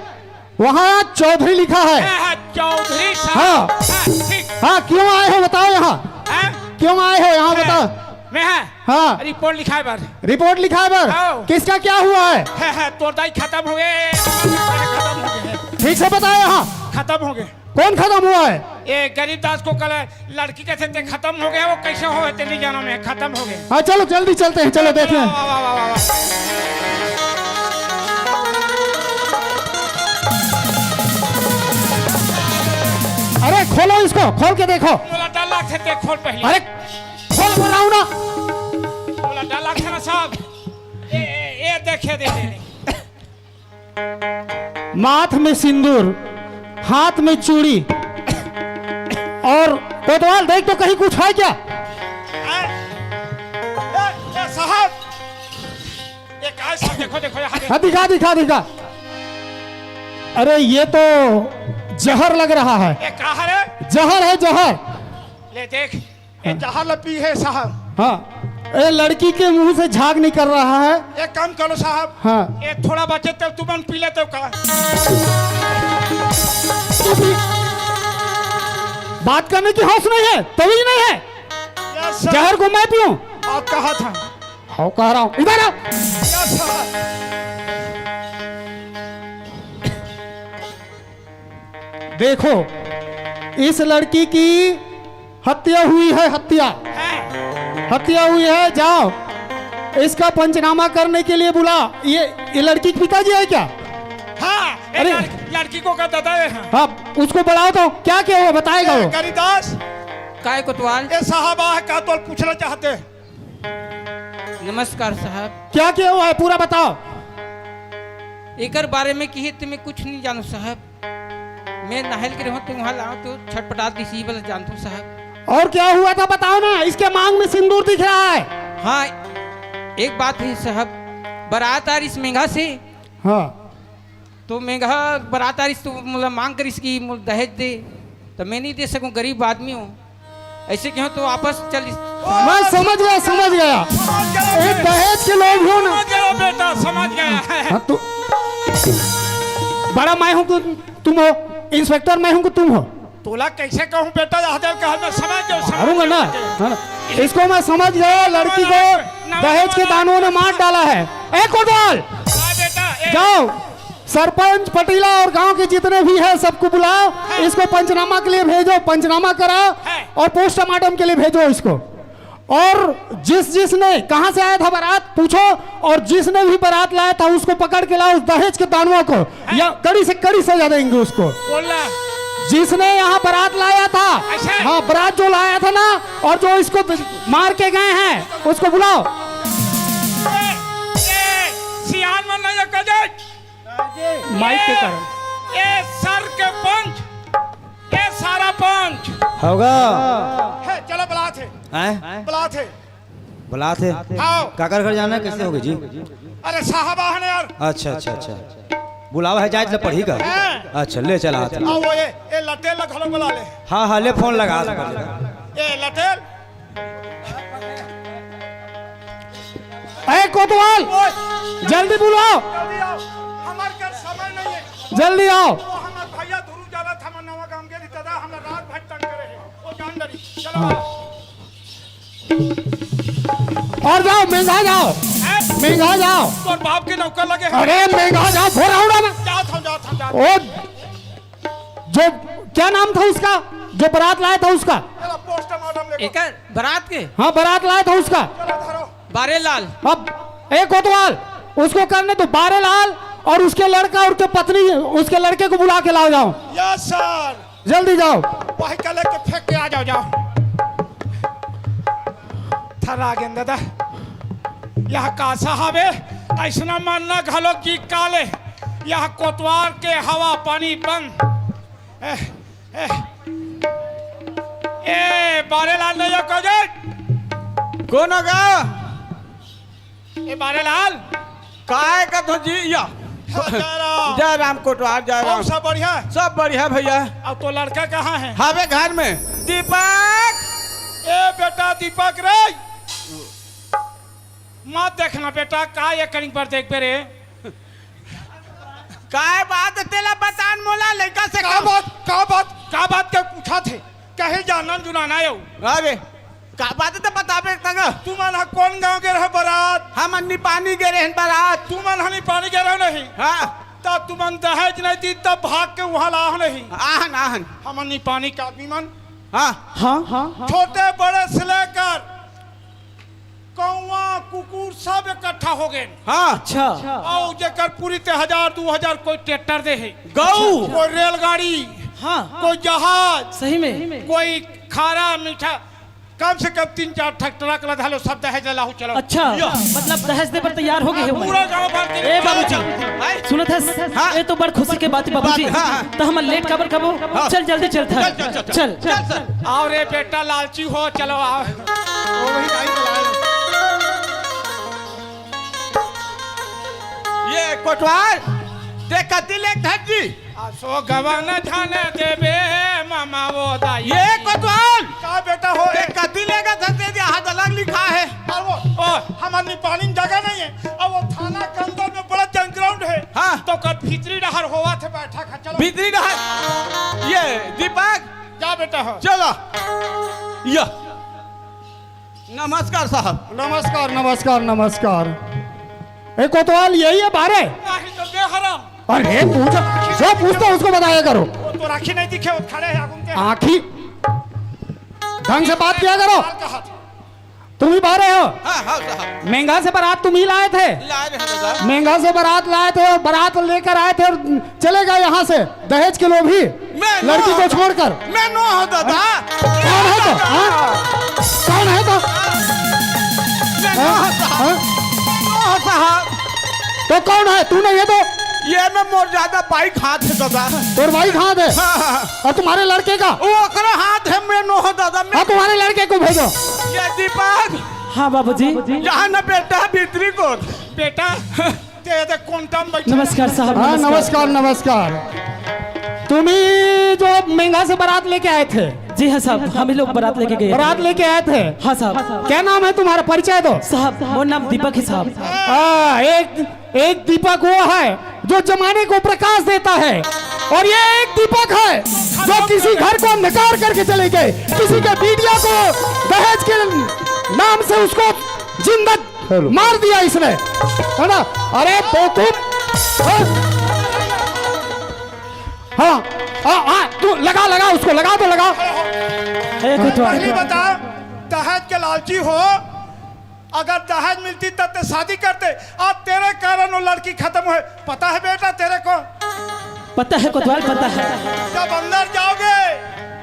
वहाँ चौधरी लिखा है। हाँ, हाँ, चौधरी साहब। हाँ। हाँ, ठीक। हाँ, क्यों आए हो बताओ यहाँ। हाँ? क्यों आए हो यहाँ हाँ, बताओ। मैं हाँ। हाँ। रिपोर्ट लिखाए बर। रिपोर्ट लिखाए बर? हाँ। किसका क्या हुआ है? हाँ, हाँ, तोर दाई खत्म हो गए, खत्म हो गए। ठीक से बताओ यहाँ। खत्म हो गए। कौन खत्म हुआ है? ये गरीब दास को कल लड़की के थे, ते खत्म हो गया, वो कैसे हो, ते नहीं जाना मैं, खत्म हो गए। हाँ, चलो जल्दी चलते हैं, चलो देखें। वाह, वाह, वाह, वाह, वाह। अरे खोलो इसको, खोल के देखो। बोला डर लगथे, ते खोल पहले। अरे खोल बोल रहा हूँ ना। बोला डर लगथे ना साहब। ए, ए, ए, देखे, दे, दे, दे। माथ में सिंदूर, हाथ में चूड़ी, और कोतवाल देख तो कहीं कुछ है क्या? ए, ए, ए, साहब, ये का है साहब? देखो, देखो, यहाँ देखो। हाँ, दिखा, दिखा, दिखा। अरे, ये तो जहर लग रहा है। ये का है रे? जहर है, जहर। ले देख, ये जहर ला पी है साहब। हाँ, ये लड़की के मुंह से झाग निकल रहा है। एक काम करो साहब। हाँ। ये थोड़ा बचे तो तुमन पी लेते हो का? तू भी बात करने की होश नहीं है, तमीज नहीं है। Yes sir। जहर को मैं पीऊं? आप कहा था। हाँ, कह रहा हूँ, इधर आओ। Yes sir। देखो, इस लड़की की हत्या हुई है, हत्या। हाँ। हत्या हुई है, जाओ इसका पंचनामा करने के लिए बुला। ये, ये लड़की के पिताजी है क्या? हाँ, ये अरे। लड़-, लड़की को का दादा है, हाँ। हाँ, उसको बुलाओ तो, क्या क्या हुआ बताएगा वो। गरीदास। काय कोतवाल? ये साहब आ का तो पूछना चाहते हैं। नमस्कार साहब। क्या किया हुआ है, पूरा बताओ। एकर बारे में किहे तो मैं कुछ नहीं जानू साहब। मैं नहाइल के रहूं तो वहां लाऊं तो छटपटा दिसी वाला जानता हूं साहब। और क्या हुआ था बताओ ना, इसके मांग में सिंदूर दिख रहा है। हाँ, एक बात है साहब, बारात आ रही इस मेघा से। हाँ। तो मेघा बारात आ रही तो मतलब मांग करिस कि मोला दहेज दे, तो मैं नहीं दे सकूं, गरीब आदमी हूं। ऐसे कहो तो वापस चल। मैं समझ गया, समझ गया। ये दहेज के लोग हो ना। समझ गया बेटा, समझ गया। हाँ, तू बड़ा मैं हूँ कि तुम हो, इंस्पेक्टर मैं हूँ कि तुम हो? तोला कैसे कहूँ बेटा, यहाँ जल कहल मैं समझ गया, समझ मारूंगा ना, गया। है ना? इसको मैं समझ गया, लड़की को दहेज के दानवों ने मार डाला है। ए कोतवाल, हाँ बेटा, ए। जाओ, सरपंच पटीला और गांव के जितने भी हैं सबको बुलाओ, हाँ। इसको पंचनामा के लिए भेजो, पंचनामा कराओ हाँ। और पोस्टमार्टम के लिए भेजो इसको। और जिस जिसने, कहां से आया था बारात, पूछो, और जिसने भी बारात लाया था उसको पकड़ के लाओ, उस दहेज के दानवों को, हाँ। या कड़ी से कड़ी सजा देंगे उसको। बोला। जिसने यहाँ बारात लाया था, अच्छा। हाँ, बारात जो लाया था ना, और जो इसको मार के गए हैं, उसको बुलाओ। ए, ए, सियान मन नहीं कजे। माइक के कारण। ए सर के पंच, ए सारा पंच। होगा। है, चलो बुलात है। हैं? बुलात है। बुलात है। आओ। काकर घर जाना है, कैसे होगे जी? अरे साहब आहन यार। अच्छा, अच्छा, अच्छा। बुलावा है, जाए ले पढ़ी का? हैं? अच्छा, ले चला आते। आओ, ये, ये लटे लग हलो बुला ले। हाँ, हाँ, ले फोन लगा, फोन लगा। ए लटेल। ए कोतवाल, ओए, जल्दी बुलाओ। जल्दी आओ, हमारे घर समय नहीं है। जल्दी आओ। वो हमारे भैया धुरु जाला था, हमारे नवा गांव के लिए दादा, हमारे रात भर तंग करे हैं। वो जान डरी, चलो आओ। और जाओ, मेघा जाओ, हैं? मेघा जाओ। तोर बाप के नौकर लगे हैं। अरे मेघा जाओ, भोरा उड़ा ना। जाओ, जाओ, जाओ, जाओ। ओ, जो, क्या नाम था उसका, जो बारात लाया था उसका? चलो, पोस्टमार्टम लेके। एकर बारात के? हाँ, बारात लाया था उसका। चलो, धरो। बारेलाल। अब एक कोतवाल, उसको करने दो, बारेलाल, और उसके लड़का और उसके पत्नी, उसके लड़के को बुला के लाओ, जाओ। Yes sir. जल्दी जाओ। वही का लेके फेंक के आ जाओ, जाओ। थर्रा गेन दादा, यह का साहब है, ऐसना मानना घलो की काले, यह कोतवाल के हवा पानी बंद। ए, ए, ए, बारेलाल नहीं हो, कहो जी। कौन होगा? ए बारेलाल। काय का तो जी या। हाँ, जय राम। जय राम कोटवार, जय और राम। सब बढ़िया? सब बढ़िया भैया। अब तो लड़का कहाँ है? हावे घर में। दीपक। ए बेटा दीपक रे। मत देखना बेटा, का ये करिंग पर देख पे रे। काय बात तेला बतान मोला लइका से का कम। बात, का बात, का बात के पूछा थे? कहीं जानन जुनाना यो। अरे, का बात त बताबे तंग। तुमन ह कौन गांव गे रहे बरात? हमन निपानी गे रहेन बरात। तुमन ह निपानी गे रहे नहीं? हाँ। त तुमन दहेज नहीं दी, तब भाग के वहां लाह नहीं। आहन, आहन। हमन निपानी के आदमी मन। हाँ। हाँ, हाँ, हाँ। छोटे बड़े से लेकर कौवा, कुकुर सब इकट्ठा हो गए। हाँ। अच्छा। और जेकर पूरी ते हजार, दो हजार, कोई ट्रैक्टर दे है। गऊ। कोई रेलगाड़ी। हाँ। कोई जहाज। सही में। कोई खारा मीठा, कम से कम तीन चार ठक ट्रक लदा लो, सब दहेज ला लाहू, चलो। अच्छा, या। मतलब दहेज दे पर तैयार हो गए हो। पूरा गांव भर के ए बाबूजी, आए। सुनत हस? हाँ। ये तो बड़ खुशी के बात है बाबूजी। बात, हाँ, हाँ। तो हम लेट काबर कबो? हाँ। चल जल्दी चल था। चल, चल, चल, चल। चल। चल, चल। आओ रे बेटा लालची हो, चलो आओ। ओ भाई, भाई बुलाए। ये कोटवार, ते कति लेग धर जी? असो गवन झन देबे मामा वो दाई। ये कोतवाल। का बेटा हो? ये कति लेगा धर दे दिया, हाथ अलग लिखा है। और वो, ओ, हमार निपानी में जगह नहीं है। और वो थाना के अंदर में बड़ा जंग ग्राउंड है। हाँ। तो कर भीतरी डहर होवा थे बैठा खा, चलो। भीतरी डहर। ये दीपक। जा बेटा हो। चलो। या। नमस्कार साहब। नमस्कार, नमस्कार, नमस्कार। ए कोतवाल, यही है बारे? नहीं तो बेहरा। अरे पूछो, जो पूछता उसको बताया करो। वो तो राखी नहीं दिखे, वो खड़े हैं आगुन के। आँखी ढंग से बात किया करो। लाल का हाथ। तुम ही बारे हो? हाँ, हाँ साहब। मेंगा से बारात तुम ही लाए थे? लाए रहे दादा। मेंगा से बारात लाए थे और बारात लेकर आए थे और चले गए यहाँ से। दहेज के लोभी, मैं लड़की को छोड़कर। मैं नो हूँ दादा। कौन है तो? हाँ? कौन है तो? मैं नो हूँ दादा। हाँ? वो कौन है? तू नहीं है तो? ये में मोर ज्यादा बाइक हाथ है दादा। तोर बाइक हाथ है? हाँ, हाँ, हाँ। और तुम्हारे लड़के का? वो ओकरा हाथ है, मैं नो हो दादा, मैं हाँ, तुम्हारे लड़के को भेजो। ये दीपक, हाँ बाबूजी। यहाँ ना बेटा, भीतरी को। बेटा, दे दे, कौन टाइम बैठा? नमस्कार साहब, हाँ, नमस्कार। नमस्कार, नमस्कार। तुम ही जो मेंगा से बारात लेके आए थे? जी हाँ साहब, हम ही लोग बारात लेके गए। बारात लेके आए थे? हाँ साहब। क्या नाम है तुम्हारा, परिचय दो। साहब, मोर नाम दीपक है साहब। हाँ, एक, एक दीपक वो है जो जमाने को प्रकाश देता है, और ये एक दीपक है जो किसी घर को अंधकार करके चले गए, किसी के बिटिया को दहेज के नाम से उसको जिंदा हेलो। मार दिया इसने, है ना? अरे बेवकूफ। हाँ, हाँ, हाँ, हाँ, तू लगा, लगा उसको, लगा तो लगा। ए, कोतवाल। पहली बता, दहेज के लालची हो, अगर दहेज मिलती तब ते शादी करते। आज तेरे कारण वो लड़की खत्म हुए। पता है बेटा तेरे को? पता है कोतवाल, पता है। जब अंदर जाओगे,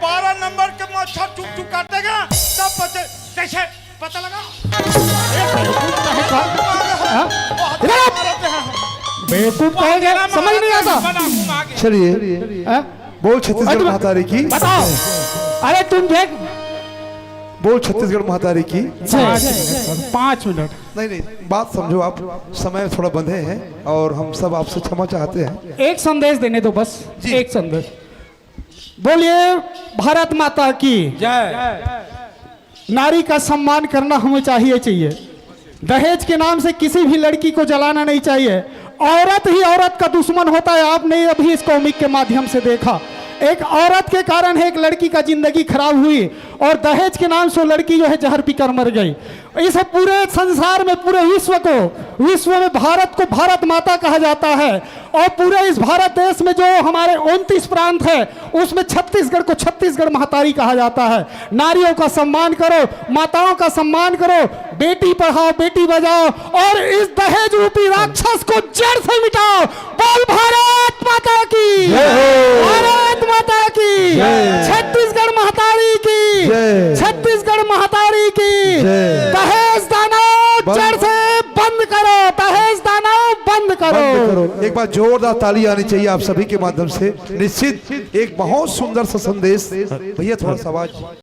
बारह नंबर के मच्छर चुक चुक काटेगा, तब पचे कैसे पता लगा? हाँ? इधर आओ। बेवकूफ कहेंगे, समझ नहीं आता। चलिए, हाँ? बोल छत्तीसगढ़ अरे, महतारी की। बताओ। अरे तुम देख। बोल छत्तीसगढ़ महतारी की। पाँच मिनट, पाँच मिनट। नहीं, नहीं, बात समझो आप, समय थोड़ा बंधे हैं और हम सब आपसे क्षमा चाहते हैं। एक संदेश देने दो बस, जी। एक संदेश। बोलिए भारत माता की जय। नारी का सम्मान करना हमें चाहिए, चाहिए। दहेज के नाम से किसी भी लड़की को जलाना नहीं चाहिए। औरत ही औरत का दुश्मन होता है। आपने अभी इस कॉमिक के माध्यम से देखा, एक औरत के कारण एक लड़की का जिंदगी खराब हुई और दहेज के नाम से वो लड़की जो है जहर पीकर मर गई। इस पूरे संसार में, पूरे विश्व को, विश्व में भारत को भारत माता कहा जाता है और पूरे इस भारत देश में जो हमारे उनतीस प्रांत है, उसमें छत्तीसगढ़ को छत्तीसगढ़ महतारी कहा जाता है। नारियों का सम्मान करो, माताओं का सम्मान करो, बेटी पढ़ाओ, बेटी बचाओ और इस दहेज रूपी राक्षस को जड़ से मिटाओ। बोल भारत माता की, जय हो। भारत माता की, जय। छत्तीसगढ़ महतारी की, जय। छत्तीसगढ़ महतारी की। जय। दहेज दानव बंद। जड़ से बंद करो, दहेज दानव बंद करो। बंद करो। एक बार जोरदार ताली आनी चाहिए आप सभी के माध्यम से। निश्चित एक बहुत सुंदर सा संदेश। भैया, थोड़ा सा आवाज।